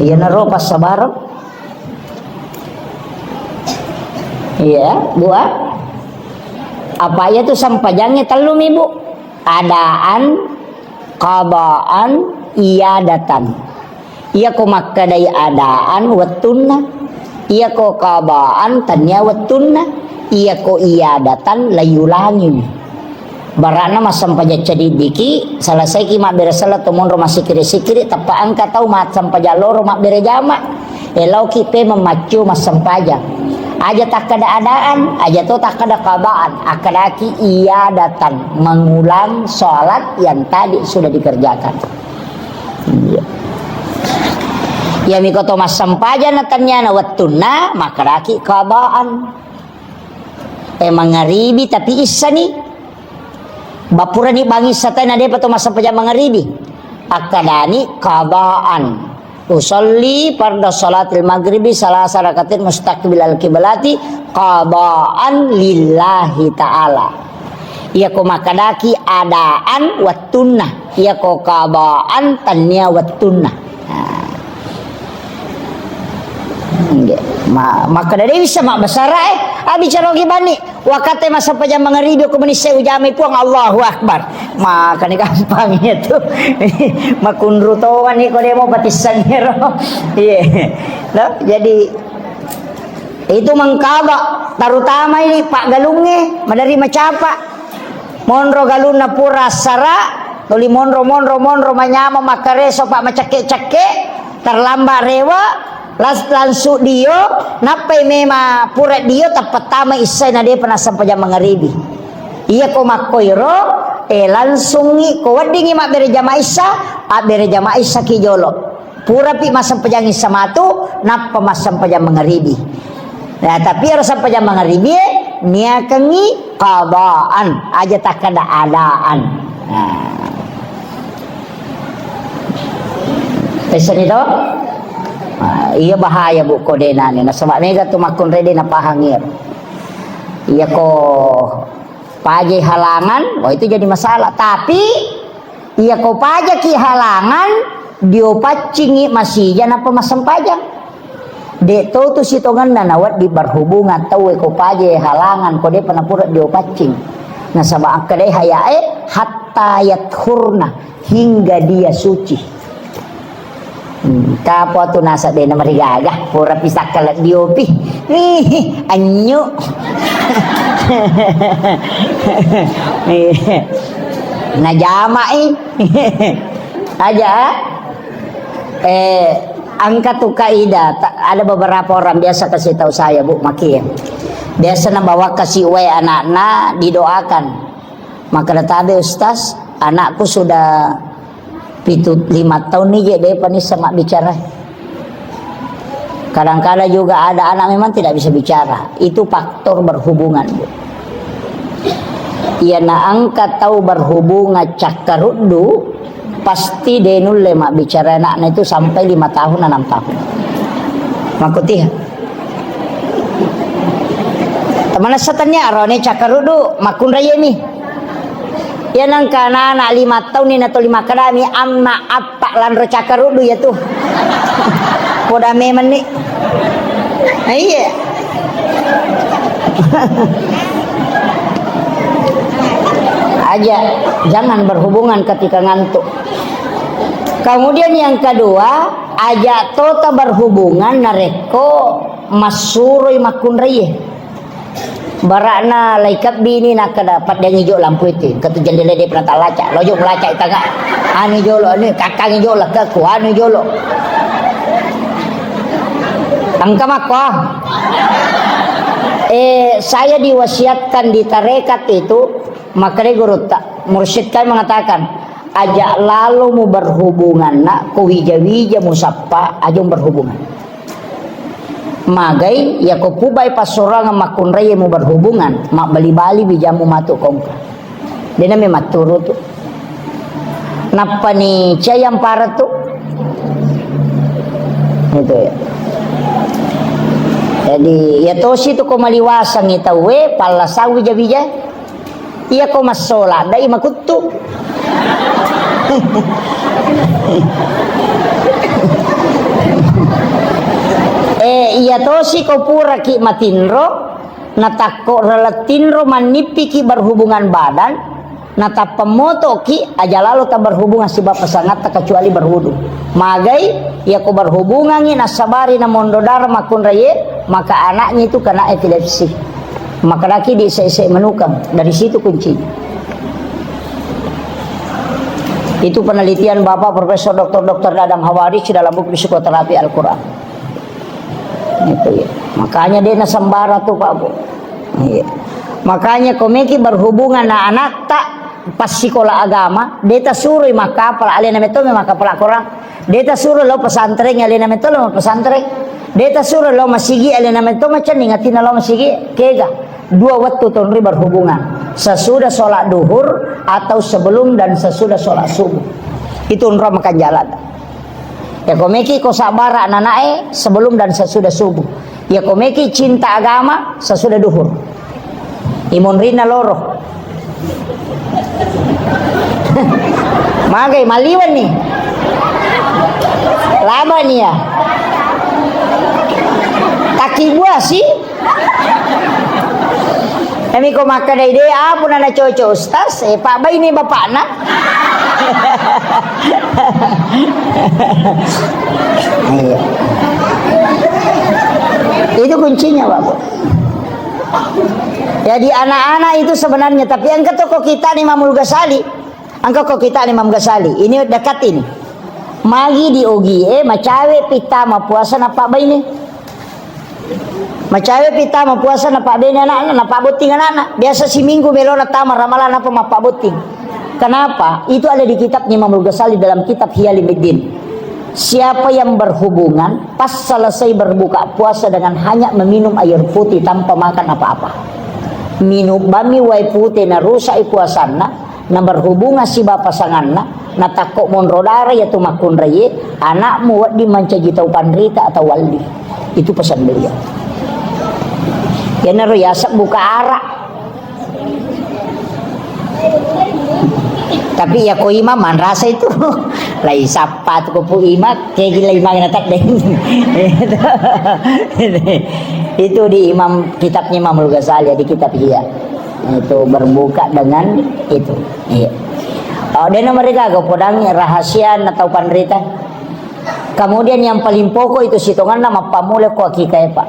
Iyanaro passabareng. Iya, Bu, ah. Apa iya tu sempajangnge tellu mi, Bu? Adaan, qadaan, iadatan. Iyako makkedai adaan wettunna, iyako qadaan tania wettunna, iyako iadatan layulangi. Barakna massempajang cadiddiki, selesaiki mabbere selleng to monro massikiri-sikiri, teppa engka tau massempajang loro mabbere jama, elauki pemeng maccio massempajang. Aja takkeda adaan, aja to takkeda qadaan, akkedaki iadatan, mengulang salat yang tadi sudah dikerjakan. Iya. Iya miko to massempajang na tania na wettunna, makkedaki qadaan. Eh, mangaribi tapi issani. Bappurani bangissa tena depa to massempajang mangaribi. Akkedani qadaan. Usolli farda salatil maghribi salasa rakatin mustaqbilal kiblati qadaan lillahi ta'ala. Iyako makkedaki adaan wettunna, iyako qadaan tania wettunna. Nah. Nggih. Ma-, makkeda de bisa mabbasara, eh. Abbicara ogi banni. Wakate massempajang mangaribi ko menissai ujamai Puang, Allahu Akbar. Makani gampang itu. Makunru tongani ko demo patissangero. Iya. No? Jadi itu mengkaba, terutama ini Pak Galunge, madari macapa. Monro galunna pura assara, tuli monro, monro, monro, manyama, makkareso, Pak, macekke-cekke, terlambat rewa, las-, langsung dio, nappai mema pura dio, tappa tama issai na depa nassempajang mangaribi. Iya ko makkoiro, eh, langsungi, ko weddingi mabbere jama issa, abbere jama issa ki jolo. Purapi massempajang issa matu, nappa massempajang mangaribi. Nah, tapi ero sempajang mangaribi, eh, niakengi qadaan, aja takkeda adaan. Nah. Pessani to? Ah, iya bahaya, Bu, ko denani. Nasaba mega tu makkunrai de napahang iyaro. Iya ko pajai halangan, wah, itu jadi masalah. Tapi iya ko pajaki halangan, dio paccingi masija nappa massempajang. De to tu sitongenna nawedding berhubungan tauwe ko pajai halangan, ko depa napura dio paccing. Nasaba akkedai hayae, hatta yathurna, hingga dia suci. Hmm, kapo tu nasa de namarigaga, pura pisakka leddi opi. Ih, anyu. Najamai. Aja, eh, angka tu kaidah. Ta-, ada beberapa orang biasa kasih tahu saya, Bu, maki. Biasa nabawa kasi wae anakna, didoakan. Makkeda tabe, "Ustaz, anakku sudah pitu, lima tahun ni je depa nissa mabbicara." Kadang-kadang juga ada anak memang tidak bisa bicara. Itu faktor berhubungan, Bu. Iya, na engka tau berhubungan cakkaruddu, pasti de nulle mabbicara anakna itu sampai lima tahun, enam tahun. Makkutiha. Temanessa tennia arone cakkaruddu, makkunraiemi. Iya, nengka anak-anak lima tahun ni nato lima kadami, amma appa lanro cakkaruddu ya tu. Poda memang ni. Nah, iya. Aja, jangan berhubungan ketika ngantuk. Kemudian yang kedua, aja tota berhubungan narekko massuroi makkunraie. Bara'na laikabbi ni nakkeda, "Paddangi jo lampu itu, engka tu jendela de pernah talaca, lo jo melaca i tanga, anu jolo, anu kakkangi jolo, lekkaku, anu jolo." Engka makko. Eh, saya diwasiatkan di tarekat itu, makkeda gurutta, mursyid kami mengatakan, "Aja lalo mu berhubungan, nak, ko wija-wija mu sappa, aja mu berhubungan." Magai, yako pubai passorangeng makkunraie mu berhubungan, mabbali-bali bijammu matu kongka. Dena me matturutu. Nappani cia yang paratu. Itu ya. Jadi, ya tosi tu ko maliwasangi tauwe, palla sawi ja bijai. Iya ko massola, dai makuttu. Eh, iya tosi ko puraki matinro, natakko rala tinro mannippiki berhubungan badan, natappa motoki aja lalo ta berhubungan siba pasangatta kecuali berwudu. Magai, iya ko berhubungangi nasabari na mondo darah makkunraie, maka anaknya itu kena epilepsi. Makkedaki di ise-ise menukang, dari situ kuncinya. Itu penelitian Bapak Profesor Doktor Doktor Dadang Hawadis dalam buku Psikoterapi Al-Quran. Itu ya. Makanya dia nasembara tuh, Pak Bu. Iya. Makanya komeki berhubungan na anatta pas sikola agama, deta suroi makkapala, alena metto makkapala Quran. Deta suro lao pesantren, alena metto lao pesantren. Deta suro lao masigi, alena metto macenning atina lao masigi. Kega? Dua wettu tonri berhubungan. Sesudah sholat duhur atau sebelum dan sesudah sholat subuh. Itu onro makan jalan. Ya komeki ko sabara nanae sebelum dan sesudah subuh. Ya komeki cinta agama sesudah duhur. Imonrinna loro. Magai maliwan ni. Laba ni ya. Taki buasi. Emi ko makkeda ide, apa na cocok ustaz? Eh, Pak Baini bapakna. Iya. Itu kuncinya, Pak Bu. Jadi anak-anak itu sebenarnya, tapi engka toko kita nih Imamul Ghazali. Engka ko kita nih Imam Ghazali. Ini dekat ini. Magi di ogi, eh, macawe pittama puasa na Pak Baini. Macawe pittama puasa na Pak Baini anakna, na Pak Botting anakna. Biasa siminggu melona tama Ramalan apa ma Pak Botting. Kenapa? Itu ada di kitabnya Imamul Ghazali dalam kitab Hiyalumiddin. Siapa yang berhubungan pas selesai berbuka puasa dengan hanya meminum air putih tanpa makan apa-apa. Minum bami wae pute na rusak puasanna, na berhubungan siba pasanganna, na takko monro dara ya tu makkunraie, anakmu wedding mancaji tau panrita atau wali. Itu pesan beliau. Iyanaro yaseng buka arak. Tapi ya ko imam manrasa itu. Lai sappa tu ko pu imam, kayak gila imam na tadde. Itu di imam, kitabnya Imamul Ghazali, di kitab Ihya. Itu berbuka dengan itu. Iya. Oh, dena mereka go podang rahasia na tau panrita. Kemudian yang paling pokok itu sitonganna mappamula ko akikae, Pak.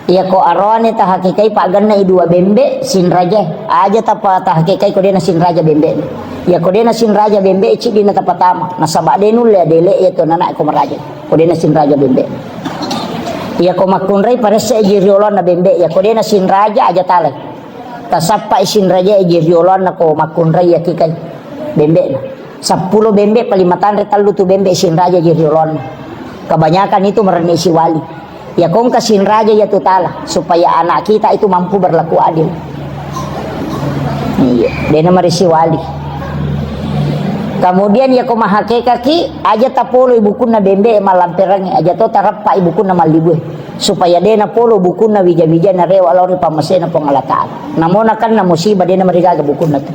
Iya ko aroane tahakikai paggenna i dua bembe sinraja. Aja tapa tahakikai ko dena sinraja bembe. Iya ko dena sinraja bembe ciddi na tapatama. Nasaba de nulle adele iya to nana ko maraja. Ko dena sinraja bembe. Iya ko makkunrai paresse ji riolonna bembe, iya ko dena sinraja aja talai. Tasappa sinraja ji riolonna ko makkunrai ya kikai bembe na. Seppulo bembe paling matanre tellu tu bembe sinraja ji riolonna. Kebanyakan itu merenni siwali. Ya kongka sinraja ya tu tala, supaya anak kita itu mampu berlaku adil. Iya, dena marisi wali. Kemudian ya ko mahakekaki, aja tapolo ibukunna bembe mallamperangi, aja to tarappa ibukunna mallibue. Supaya dena polo bukunna wija-wija narewa lao ri pammasena Puang Allah Ta'ala. Namona kan na musibah dena marigaga bukunna tu.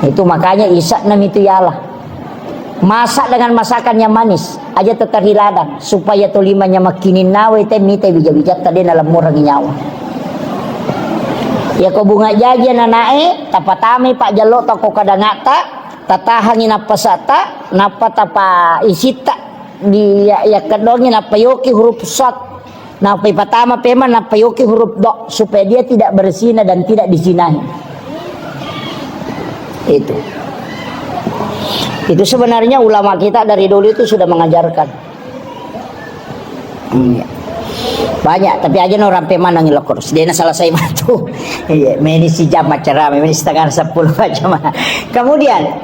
Itu makanya isakna mitu yala. Masak dengan masakan yang manis, aja tetari ladang, supaya tolimanya makkininnawai te mita wija-wijatta de nalemmurangi nyawa. Iya ko bunga jaji ananae, tapatamai pajjallo ta ko kadangatta, tatahangi nappasata, nappa tapa isitta di ya, ya kedongi nappa yoki huruf sad. Nappa ipatama pema, nappa yoki huruf do, supaya dia tidak berzina dan tidak dizinahi. Itu. Itu sebenarnya ulama kita dari dulu itu sudah mengajarkan. Iya. Banyak, tapi aja no rampe manang lokor. Dia na selesai matu. Iya, meni si jam acara, meni setengah sepuluh aja mah. Kemudian,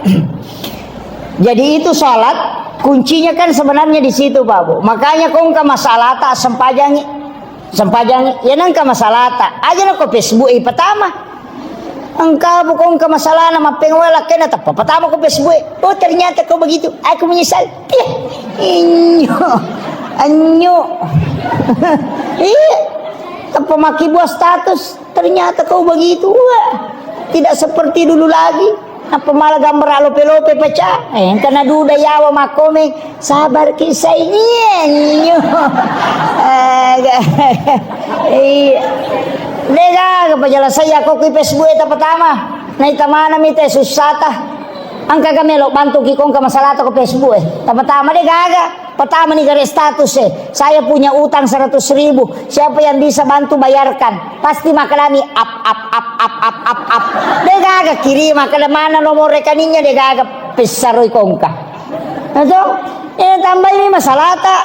jadi itu salat, kuncinya kan sebenarnya di situ, Pak Bu. Makanya kongka masalah tak sempajangi, sempajangi. Ya nangka masalah tak. Aja no ko Facebook i pertama. Engka bu kongka masalahna mappengawai lakkena teppa pertama ko Facebook. Oh, ternyata kau begitu. Aku menyesal. Iya. Inyo. Anyo. Iya. Teppa maki buat status. Ternyata kau begitu, wah. Tidak seperti dulu lagi. Apa malah gambar lope-lope pecah? Eh, karena duda yawa makome. Sabar ki saingienyo. Eh, ga-, iya. Dega, apa jelas saya kok di Facebook eta pertama. Nai tamana mite susata. Angka kami lo bantu ki kongka masalah to ke Facebook eh. Pertama deh gaga. Pertama nih garis status eh, saya punya utang seratus ribu. Siapa yang bisa bantu bayarkan? Pasti makalami ap ap ap ap ap ap ap. De gaga kiri makala mana nomor rekeningnya de gaga pessaroi kongka. Nah, to? Eh, tambah ini masalah tak?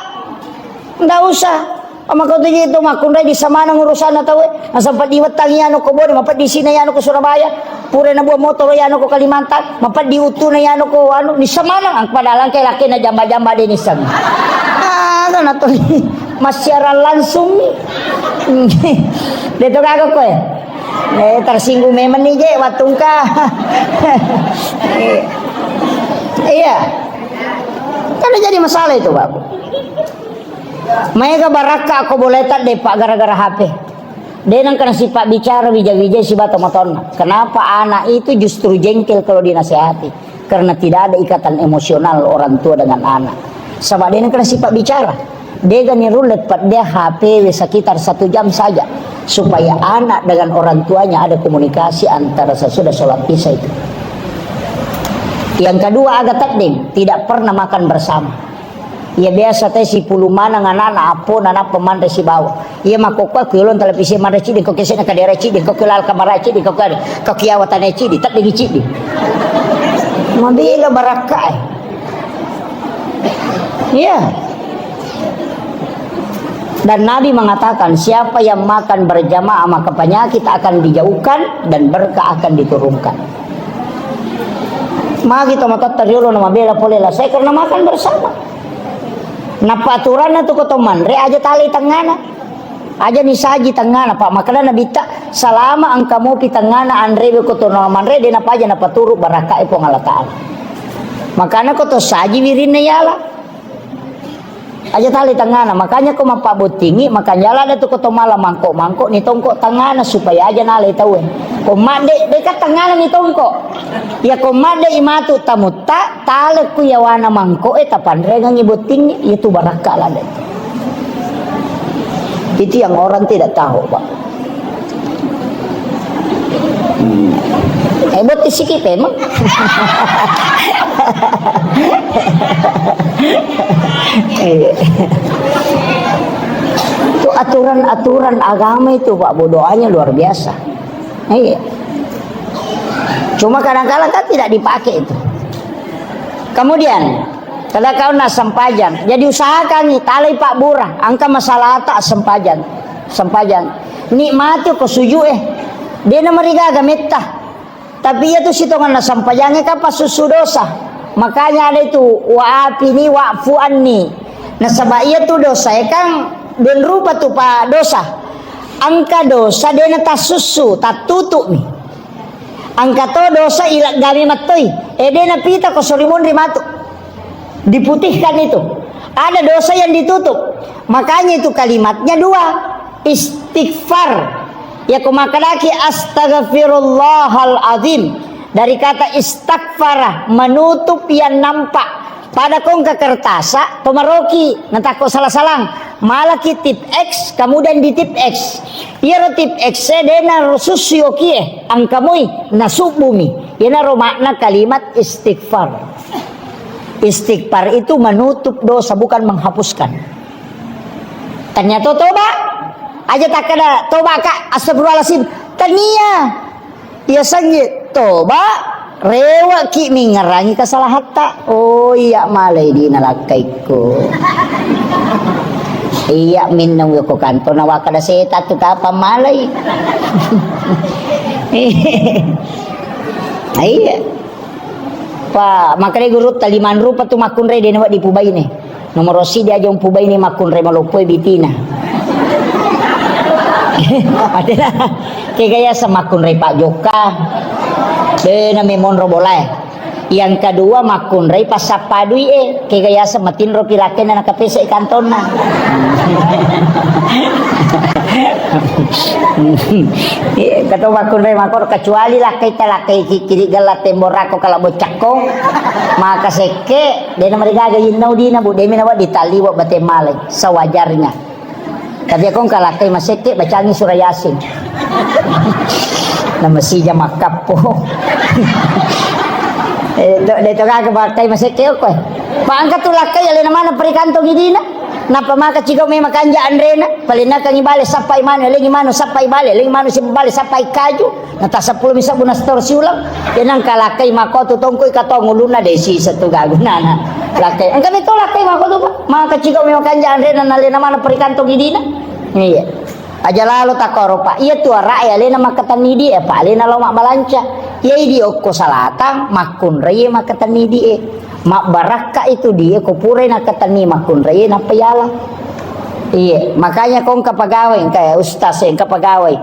Ndak usah. Maka tu itu makkunrai di samana urusanna tau eh. Nasaba di wetang yanu ko Bone, mapeddi sina yanu ko Surabaya. Pura na buah motor yanu ko Kalimantan, mapeddi utuna yanu ko anu di samana. Padahal angke laki na jamba-jamba de nisang. Ah, kan atau massiaran langsung. De to gaga koe. Eh, tersinggung memang nih je wattungka. Iya. Kan jadi masalah itu, Pak. Maega barakka ko boleh tadde, Pak, gara-gara H P. De nengka nasipabbicara wija-wija sibawa tomatoanna. Kenapa anak itu justru jengkel kalau dinasehati? Karena tidak ada ikatan emosional orang tua dengan anak. Saba de nengka nasipabbicara. Dega nirulle pedde H P we sekitar satu jam saja, supaya anak dengan orang tuanya ada komunikasi antara sesudah sholat isya itu. Yang kedua, aga tedding, tidak pernah makan bersama. Iya biasa te sipulung maneng anana, appona nappa manre sibawa. Iya makkokkoe ku yolong televisi manre ciddi, ko kesena kadera ciddi, ko kelal kamara ciddi, ko ke-, ko kiawa tane ciddi, teddingi ciddi. Mabela barakka eh. Iya. Dan Nabi mengatakan, siapa yang makan berjamaah maka penyakit akan dijauhkan dan berkah akan diturunkan. Magi tomatoatta riolo na mabela pole lasai karena makan bersama. Nappa aturanna tu ko to manre aja talai tengngana. Aja ni saji tengngana, Pak. Makana Nabitta, salama engka mopi tengngana anrewe ko to na manre, de napaja napaturu barakkae Puang Allah Ta'ala. Makana ko to saji wirinna yala. Aja tali tengngana, makanya ko mappabottingi, makanya lada tu ko to mala mangkok-mangkok ni tongkok tengngana supaya aja nalai tauwe. Ko madde, deka tengngana ni tongkok. Ya ko madde imatu tamutta, talekku yawana mangkok e tapanrengangi bottingi, itu barakka lada. Itu yang orang tidak tahu, Pak. Hmm. Eh, buat di siki pemang. Iya. Itu aturan-aturan agama itu, Pak Bu, doanya luar biasa. Iya. Cuma kadang-kadang kan tidak dipakai itu. Kemudian, Kada kau na sempajang. Jadi usahakangi talai pabbura. Engka masalahta sempajang. Sempajang. Nikmati ko sujud e. Dena marigaga metta. Tapi iya tu sitonganna sempajangnge kan passussu dosa. Makanya ada itu, "Wa afini wa'fu anni." Nasaba iya tu dosa e kan dua rupa tu pa dosa. Engka dosa dena tassussu, tattutu'mi. Engka to dosa ileggami mattoi. E dena pita ko sori monri matu. Diputihkan itu. Ada dosa yang ditutup. Makanya itu kalimatnya dua. Istighfar. Ya, ko makkedaki, "Astaghfirullahal azim." Dari kata istaghfara, menutup yang nampak. Pada kongka kertasa, tomaroki, natakko salah-salang. Malaki tip X, kemudian di tip X. Iyaro tip X e dena rosussu yokie, angkamui, nasubbumi. Iyanaro makna kalimat istighfar. Istighfar itu menutup dosa, bukan menghapuskan. Tania to toba? Aja takkeda toba, Kak, astagfirullahaladzim. Tania. Iya sangi toba, reweki mingerangi kesalahatta. Oh, iya malai dina lakkaikku. Iya minnau yoko kanto na wakkeda seta tu kapang malai. Iya. Pa, makanya guru tali manrupa tu makkunrai dena wa dipubaine. Nomoro sidi aja umpubaine makkunrai maloppoe bitina. Atena, kegaya semakkunrai Pak Joka. Dena memonro bolae. Yang kedua makkunrai passappa dui e. Kegaya sematinro pilakena nakapese kantonna. Iya, kata makkunrai makor, kecuali lakkai ta lakkai ki-, kiri gella temborako kala boccakko, maka sekke, dena marigaga innau dina, bu, demi nawa ditaliwa bate malai, sewajarnya. Tapi aku engka lakkai masekke, bacangi surah Yasin. Nama sija makkappo. Eh, to, de to gaga lakkai masekke, oke. Pak, engka tu lakkai, alena mana perikantongi dina? Nappa maka cigau memang kanja anrena, palennakangi bale sappai manu, elengi manu sappai bale, elengi manu si bale sappai kaju, na tasappulo mi sabbu na setor siulang, ya nangka lakkai mako tu tongkoi katong ulunna desi setu gagunana. Lakkai, engka mi to lakkai mako tu, Pak. Maka cigau memang kanja anrena, na alena mana perikantongi dina. Iya. Aja lalo takoro, Pak. Iya tu ara'e alena makkatenni di e, Pak. Alena lao mabbalanca. Iya idi okko salatang, makkunrai makkatenni di e. Mabbarakka itu di e, ko purai nakkatenni makkunrai nappa yala. Iya, makanya ko engka pegawai, engka ustaz, engka pegawai.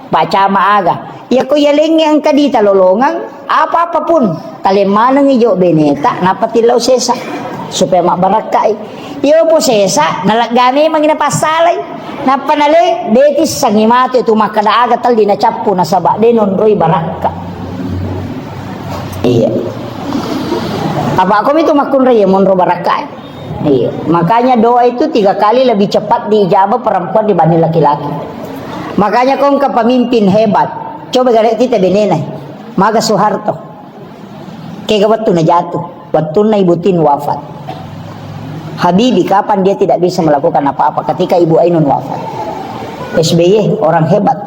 Pak Camat aga. Iya ko yalengnge engka di talolongang, apa-apa pun. Taleng manengngi jo beneta, nappa tillau sesa. Supaya mabbarakkai. Iyo po sesa, nalegga memangngi napassalai. Nappa nale, de tissengngi matu tu makkeda aga telli nacappu nasaba de nonroi barakka. Iya. Apa komi tu makkunrai ya monro barakka. Iya. Makanya doa itu tiga kali lebih cepat diijabah perempuan dibanding laki-laki. Makanya kongka pemimpin hebat. Coba gare kita benena. Maga Soeharto. Kega wettu na jatuh, wettunna Ibu Tin wafat. Habibie, kapan dia tidak bisa melakukan apa-apa ketika Ibu Ainun wafat? S B Y, orang hebat.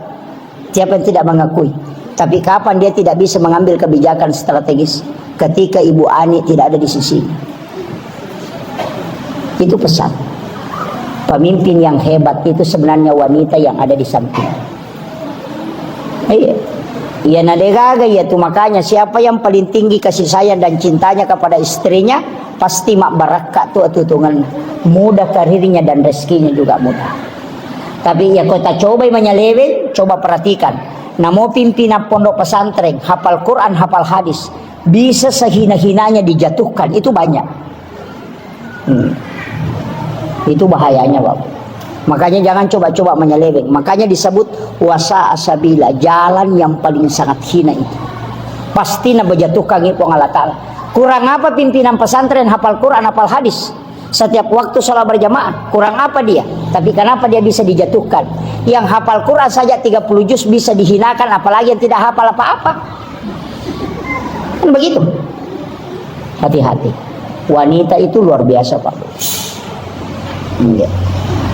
Siapa yang tidak mengakui? Tapi kapan dia tidak bisa mengambil kebijakan strategis? Ketika Ibu Ani tidak ada di sisinya. Itu pesan. Pemimpin yang hebat itu sebenarnya wanita yang ada di samping. Iya. Iya, na degaga iya tu, makanya siapa yang paling tinggi kasih sayang dan cintanya kepada istrinya, pasti mabbarakka tu atutungan, mudah karirnya dan rezekinya juga mudah. Tapi ya, kota cobai manyaleweng, coba perhatikan. Namo pimpinan pondok pesantren, hafal Quran, hafal hadis, bisa sehina-hinanya dijatuhkan, itu banyak. Hmm. Itu bahayanya, Bapak. Makanya jangan coba-coba menyeleweng. Makanya disebut wasa asabila, jalan yang paling sangat hina itu. Pasti na bejatuhkan Puang Allah Ta'ala. Kurang apa pimpinan pesantren hafal Quran, hafal hadis? Setiap waktu sholat berjamaah, kurang apa dia? Tapi kenapa dia bisa dijatuhkan? Yang hafal Quran saja tiga puluh juz bisa dihinakan, apalagi yang tidak hafal apa-apa. Kan begitu. Hati-hati. Wanita itu luar biasa, Pak. Iya.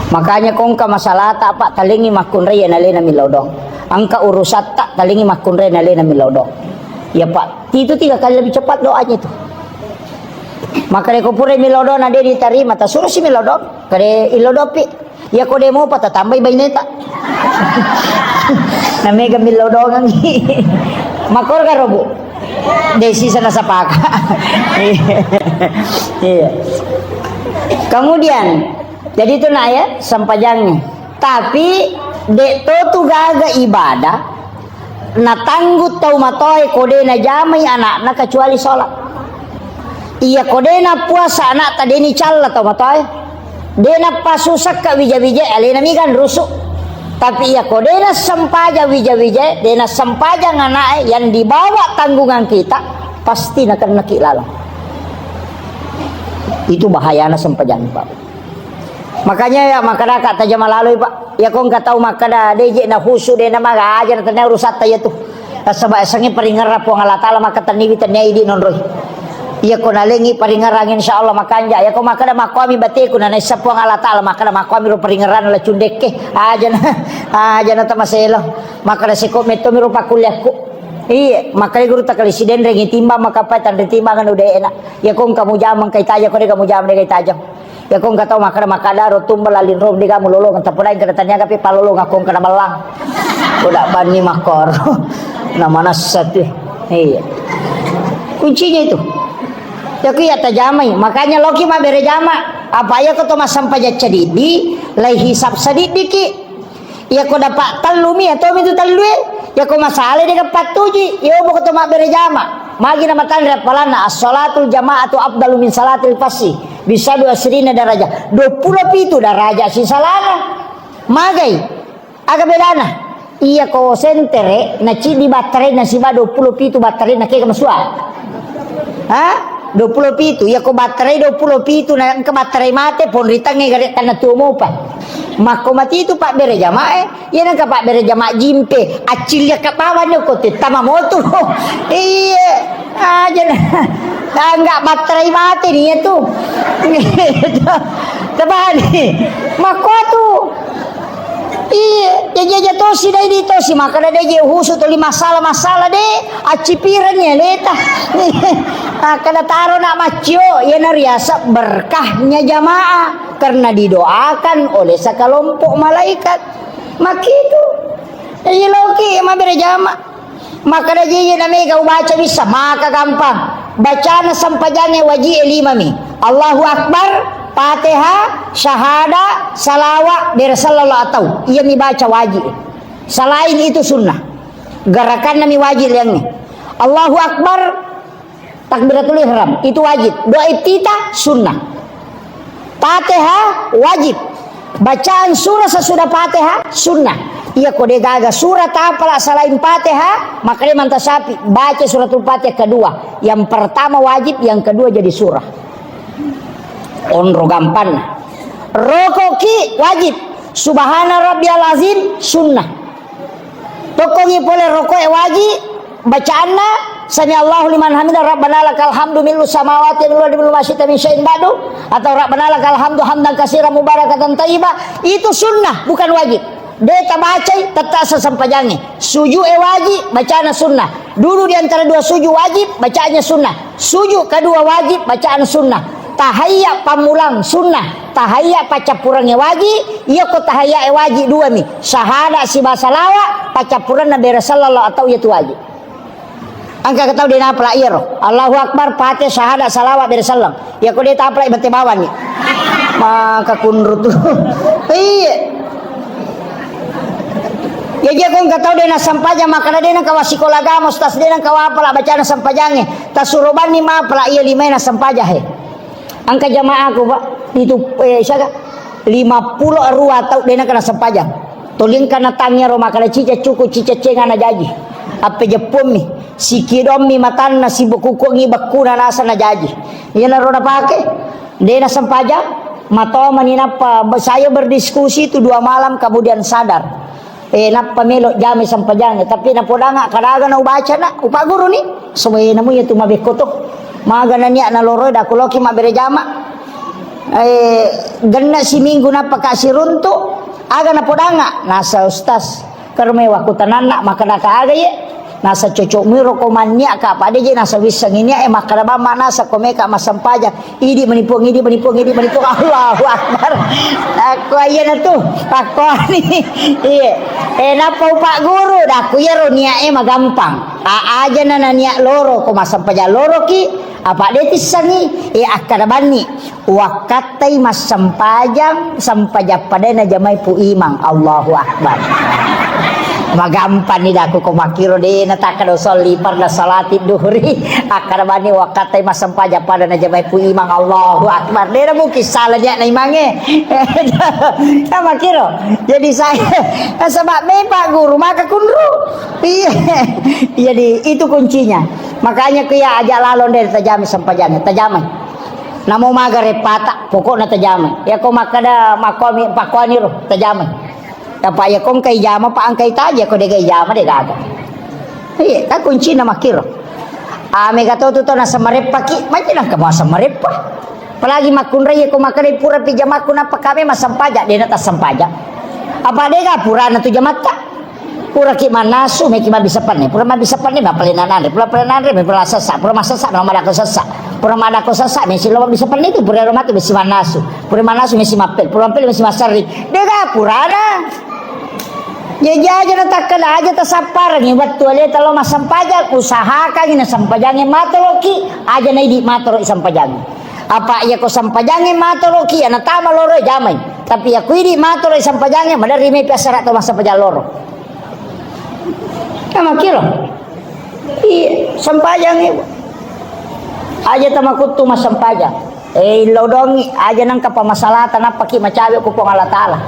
Makanya kongka masalah tak, Pak, talengi makkunrai ya nalena milodong. Angka urusan tak, talengi makkunrai nalena milodong. Ya, Pak, itu tiga kali lebih cepat doanya itu. Makkeda ko pura millau doang na de' ditarima, tasurosi millau doang. Kade illau doang pi. Iya ko de' mopa tatambai baineta. Na mega millau doangengngi. Makkoro karo, Bu? De' sisa nasapaka. Iya. Kemudian, jadi itu nak ya, sempajangnya. Tapi, de' to tu gaga ibadah, natanggung tau matoae ko de' najamai anakna kecuali sholat. Iya ko de' napuasa anakta de' nicalla tau matoae. De' nappasusakka wija-wija, alena mi kan rusu'. Tapi iya ko de' nassempajang wija-wija, de' nassempajang anaknya yang dibawa tanggungan kita, pasti nakennaki laleng. Itu bahayana sempajang, Pak. Makanya ya, makkedaka tajama laloi, Pak. Iya ko engka tau makkeda, de' je' na khusu, de' na maga aja, na tennia urusatta iya tu. Nasaba' esengnge paringerrang Puang Allah Taala, maka tenniwi tennia idi' nonroi. Iya ko nalengngi paringerrang, insya Allah makanja. Iya ko makkeda makkuami bateku, na naisseng Puang Allah Taala, makkeda makkuami ro paringerrang la cundekke. Aja na, aja na tamaselo. Makkeda seko metto mi ro pakkuliakku. Iya, makkeda guru takali sidenrengngi timbang, maka pa tanre timbangan udah enak. Iya ko engka mujama engka itaja, ko de' kamu jama de' kaitaja. Iya ko engka tau makkeda, makkeda ro tumba laling ro de' kamu lolongeng, tapodai kada taniaga pe palolongeng ko engka na ballang. Ko da' banni makkoro. Na manessa tu. Iya. Kuncinya itu. Iya ko iya tajamai. Makanya loki mabbere jama. Apa iya ko to massempajang cadiddi, lai hisab sadiddiki. Iya ko dapat tellu mi, iya to mi tu tellu e. Iya ko masalah de' kapattuji. Iya obo ko to mabbere jama. Magi na matanre appalanna, as-salatul jama'atu afdalu min salatil fassi. Bisa dua sirina daraja. Dua pulo pitu daraja sisalana. Magai. Aga bedana? Iya ko sentere, na ciddi battaraina siba dua pulo pitu battaraina kega masua. Ha? Dua pulo pitu, iya ko battarai dua pulo pitu, na engka battarai mate, ponritangnge gare tanna tuo mopa. Makko mati itu pabbere jamae, iya nengka pabbere jama jimpe, accilliakka bawang ko te tama motu. Iya, aja na. Angga battarai mate ni itu. Tebani. Makko tu. Iya, jaji aja tosi dai di tosi, makkeda de' je' husu tuli masalah-masalah de', accipirenni aleta. Makkeda taro na' maccio, iyana riaseng berkahnya jamaah karena didoakan oleh sekelompok malaikat. Makkitu. Jadi loki mabbere jama. Makkeda jeje na mega ubaca bisa, maka gampang. Bacana sempajangnge waji'e lima mi. Allahu Akbar, Fatihah, syahada, salawa, bere sallallahu atau. Iya mi baca waji'. Selain itu sunnah. Gerakanna mi waji' liangnge. Allahu Akbar, takbiratul ihram, itu wajib. Doa iftitah sunnah. Fatihah wajib. Bacaan surah sesudah Fatihah sunnah. Iya ko de' gaga surah tapala selain Fatihah, makkeda Imam Syafi'i, baca suratul Fatihah kedua. Yang pertama wajib, yang kedua jadi surah. Onro gampang. Rokoki wajib. Subhana rabbiyal azim sunnah. Tokkongngi pole roko'e waji, bacaanna, "Sami Allahu liman hamida, Rabbana lakal hamdu millu samawati wa millu ardi millu ma syi'ta min syai'in ba'du," atau "Rabbana lakal hamdu hamdan katsiran mubarakatan thayyiba." Itu sunnah, bukan wajib. De' tabacai, tetta' sesempajangnge. Suju'e waji, bacana sunnah. Duduk di antara dua sujud wajib, bacaannya sunnah. Sujud kedua wajib, bacaan sunnah. Tahayya pammulang sunnah. Tahayya paccappurengnge waji, iya ko tahayya e waji dua mi. Syahada siba salawa, paccappurenna bere sallallahu atau iya tu waji. Engka tau de' napala iyaro. Allahu Akbar, Fatihah, syahada, salawa, bere sallam. Iya ko de' tapala bete bawang ni. Maka kunru tu. Iya. Jaji ko engka tau de' nassempajang, makkeda de' nengka wassikola agama, ustaz de' nengka wapala bacana sempajangnge. Tasuro banni mapala iya limae nassempajang he. Engka jamaaku, Pak, itu, eh, siaga? Lima pulo arua tau de' nengka nassempajang. Tuli engka natangngi ro makkeda cica cuku, cica cenga najaji. Appejeppuammi, sikidommi matanna, sibukkukuangngi bekkuna naseng najaji. Iyanaro napake. De' nassempajang, matomani nappa be-, saya berdiskusi itu dua malam kemudian sadar. Eh, nappa melo jamai sempajangnge, tapi napodanga kadaga na ubacana, upagguruni. Soe namu iya tu mabekko to. Maga na nia' naloroi, daku loki mabbere jama. Eh, genna siminggu nappa ka siruntu, aga napodanga, nasa ustaz. Kerme wakku tananna, makkeda ka aga ye. Nasa cocok miro ko mannia ka, pada je nasa wissengi nia, eh, makkada bamma nasa ko meka massempajang. Idi meni Puang, idi meni Puang, idi meni Puang. Allahu Akbar. Aku ayyana tu, pakkoni. Iya. Eh, nappa upak guru, daku iyaro niat e magampang. A-, aja na, na niat loro, ko massempajang loro ki, apa de tissengi, eh, akkada banni. Wakkattai massempajang, sempajang padai najamai Pu Imang. Allahu Akbar. Magampang ni daku ko makkiro de na takkada usolli farda salati duhuri. Akkada bani wakkattai massempajang pada najamai Pu Imang. Allahu Akbar. De na mungkin salah niat na imange. Na makkiro. Jadi saya, nasaba mepa guru maka kunru. Iya. Jadi itu kuncinya. Makanya ku ya aja lalo de tajami sempajang, tajamai. Namo maga reppata, pokokna tajamai. Yako makkada makkomi pakkuaniro, tajamai. Apa yako engkai jama, pa engkai taja, ko dega ijama, dega aga. Iya, kan kuncina makkiro. Ah, mega to tu to nasa mareppa ki, macam nang kamu asa mareppa. Apalagi makkunrai yako makkada pura pi jamakku nappa kame massempajang, dena tassempajang. Apa dega purana tu jamatta? Puraki mannasu, meki mabbissa penne. Pura mabbissa penne, mappalenna nanre. Pura palenna nanre, mappalenna sessa. Pura massessa, mappalenna madakko sessa. Pura madakko sessa, mesi lo mabbissa penne tu, pura ero matu mesi mannasu. Pura mannasu, mesi mappel. Pura mappel, mesi massarri. Dega purana. Ya, jaja na takkada aja tasapparangi. Wettu aleta lo massempajang, usahakangi na sempajangi matoroki, aja na idi matoro i sempajangi. Apa iya ko sempajangi matoroki, ya natama loro jamai. Tapi ya ko idi matoro i sempajangi, maderri me piasara to massempajang loro. Kama kiro. Iya, sempajang ibu. Aja tamakuttu massempajang. Eh, illau dongi, aja nangka pamasalata, nappaki macawe ku Puang Allah Ta'ala.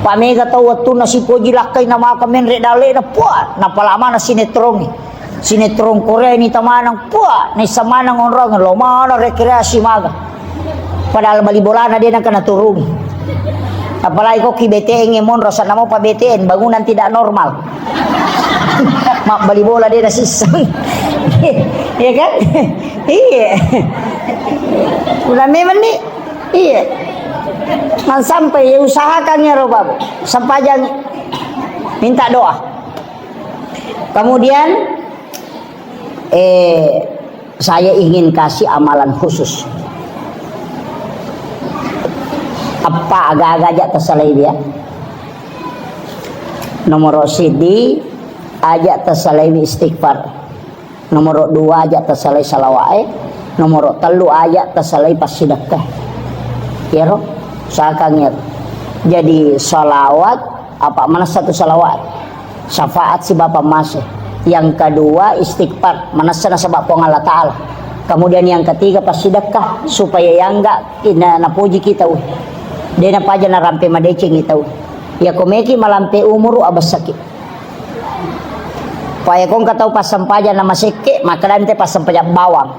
Pamega tau wettunna sipoji lakkai na maka menre dalena, puah, napala mana sinetrongi. Sinetron Korea ni tamanang, puah, naissa manang onrong, lo mana rekreasi maga. Padahal bali bolana de nangka naturungi. Apalagi ko ki B T N e monro, sana mau pa B T N, bangunan tidak normal. Mabbali bola de nasisseng. Iya kan? Iya. Udah memang ni. Iya. Man sampai ya usahakan ya roba. Sempajang minta doa. Kemudian, eh, saya ingin kasih amalan khusus. Apa aga-aga aja terselai dia. Nomor sidi aja terselai istighfar. Nomor dua aja terselai salawat. Nomor telu aja terselai pasidekah. Yero, usahakan ya. Jadi salawat, apa mana satu salawat? Syafaat si Bapa Mase. Yang kedua, istighfar, manessa nasaba Puang Allah Ta'ala. Kemudian yang ketiga, pasidekah, supaya yangga ina napoji kita, weh. De napaja narampe madeceng kita, weh. Ya komeki malampe umuru abessaki. Paya kongka tau passampajang na masekke, makkedante passampajang bawang.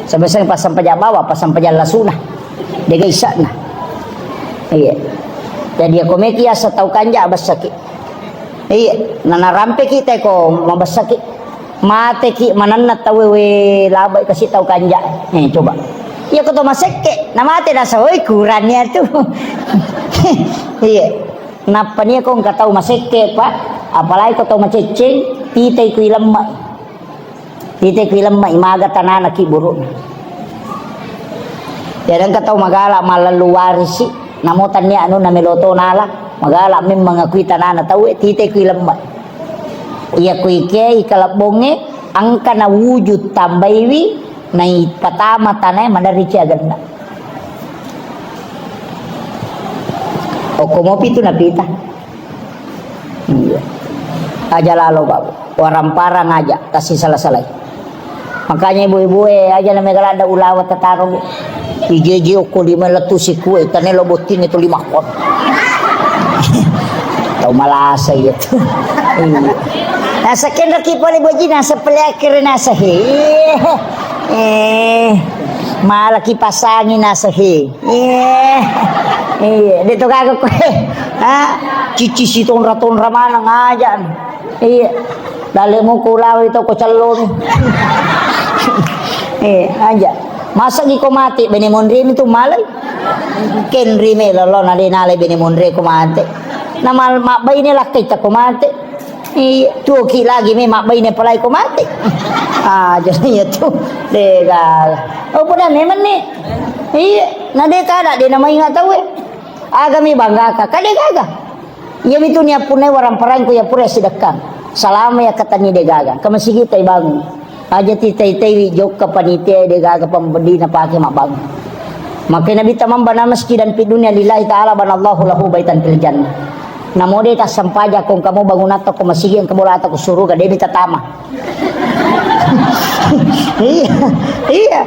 Sebeseng passampajang bawang, passampajang lasuna. Dega isakna. Iya. Jadi ya komeki asa tau kanja abessaki. Iya, na narampeki te ko mabessaki. Mateki manenna tauwe, we labai kasi tau kanja. Eh, coba. Iya ko to masekke, na mate nasa, hoi, kurang ya tu. Iya. Nappa nia ko engka tau masekke, Pak. Apalagi ko tau macecceng, titai kui lemma. Tite kui lemma imaga tanana ki burukna. Yadengka tau magala mallallu warisi, namo tannia anunna melo to nala, magala memang akui tanana tauwe, tite kui lemma. Iya kui ke ikalebbonge, engka na wujud tambaiwi, naipatama tanae maderri ciagenna. Okko mopi tu napita. Iya. Aja lalo, Pak. Waramparang aja, tasisala-salai. Makanya ibu-ibu, eh, aja na mega ladda ulawa tataro, Bu. Ije-je okko lima lettu sikue, tane lo botting itu lima kon. Tau malasa iya tu. Iya. Nasa kenro ki pole boji, nasa pele akhir nasa he. Eh, malah ki pasangi nasa he. Iya. Iya, de to gaga koe. Ha? Cici si tonra-tonra maneng aja. Iya. Dalemu ku lawi to ko celloni. Iya, aja. Masa gi ko mati bene monri mi tu malai. Kenri me lolo na de nalai bene monri ko mati. Na mal mabbaine lakkai ta ko mati. Iya, tuoki lagi memang baine palai ko mate. Ah, jadi iya tu. Dega. Oh, pada memang ni. Iya, na deka ada de namainga tau e. Agami bangga ka, ka degaga. Iya mitu ni appunai warang parangku ya pura sidekka. Salama ya katani degaga. Ke masigi tai bangun. Aja ti tai-taiwi jokka panitia degaga pambedina pake mabbangun. Makai Nabi tamamba na masjidan fid dunya lillahi ta'ala banallahu lahu baitan fil jannah. Namo de tassempajang ko engka mo bangunatta ko masigi engka mo lata ko suruga de mi tatama. Iya, iya.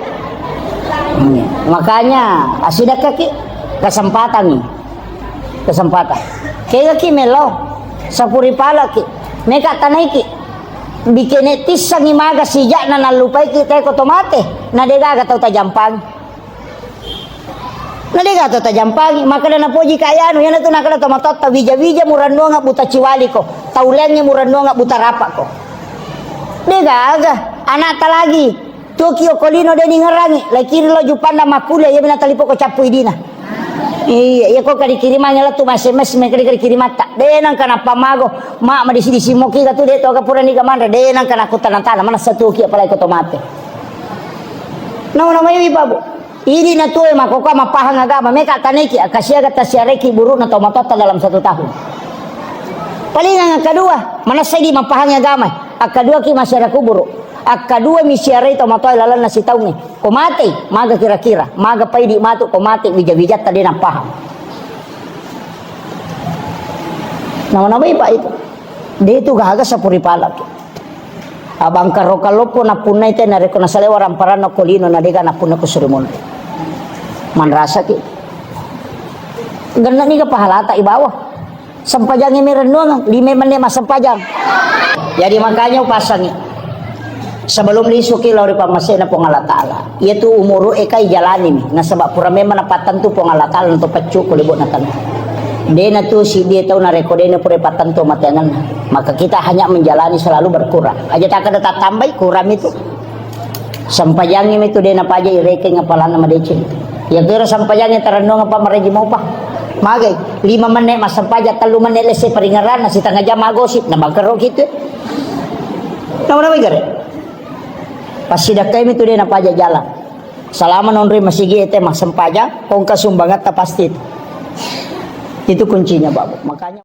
Makanya asidakkaki kesempatangi. Kesempatan. Kegaki melo sapuri palaki. Meka tanaiki. Bikene tissangi maga sijakna nallupaiki teko to mate. Na degaga tau tajampangi. Na degaga tau tajampangi. Makada napoji kayanu. Yana tu nakada to matotta wija-wija murannuanga buta ciwaliko. Taulengi murannuanga buta rapako. Degaga. Anakta lagi. Tuoki okko lino de ningerangi, laikiri lo jupanna makkuliah, iya mina talipo ko cappu idina. Iya, iya ko kadi kirimangi lettu S M S me kadi kadi kirimatta. De nangka nappa mago, ma madisi-disi moki ga tu de to ga pura niga manre, de nangka nakutta natana, manessa tuoki apalagi ko to mate. Nama-nama iwi pabu. Idi na tuo e makkokkoe mappahang agama, meka taneki, akkasiaga tasiareki burukna to matotta dalam satu tahun. Palingang akkadua, manessa idi mappahang agama, akkadua ki masyarakat kuburu. Akkadua mi siarai tomatoa lalenna sitaungnge. Ko matei, maga kira-kira, maga paidi matu ko mate wija-wijatta de nappahang. Nama-namai, Pak, itu. De itu gaga sapuri palaki. Abangkaro kaloppo nappunnai te narekko nasalai waramparanna ko lino na dega nappunna ko suri monri. Manrasaki. Genna niga pahalata ibawa. Sempajangnge merennuang, lima menit massempajang. Jadi makanya upasangi. Sebelum lisuki lao ri pammasena Puang Allah Ta'ala. Iyatu umuru eka ijalani mi. Nasaba pura memang napattentu Puang Allah Ta'ala untuk peccu ko libu na tentu. Dena tu siddi tau narekko dena pura pattentu mateangenna. Maka kita hanya menjalani selalu berkurang. Aja tak ada tak tambai kurang itu. Sempajangngi mi tu de napaja irekeng apalanna madeceng. Ya kira sempajangngi tarennuang apa mareji mopa. Magai, lima menit massempajang, tellu menit lesse paringeranna, setengah jam magosip, na bangkero kitu. Nama-nama gare. Passidakkai mi tu de napaja jalan. Salama nonroi masigi ete massempajang, kongka sumbangatta pasti itu. Itu kuncinya, Bapak. Makanya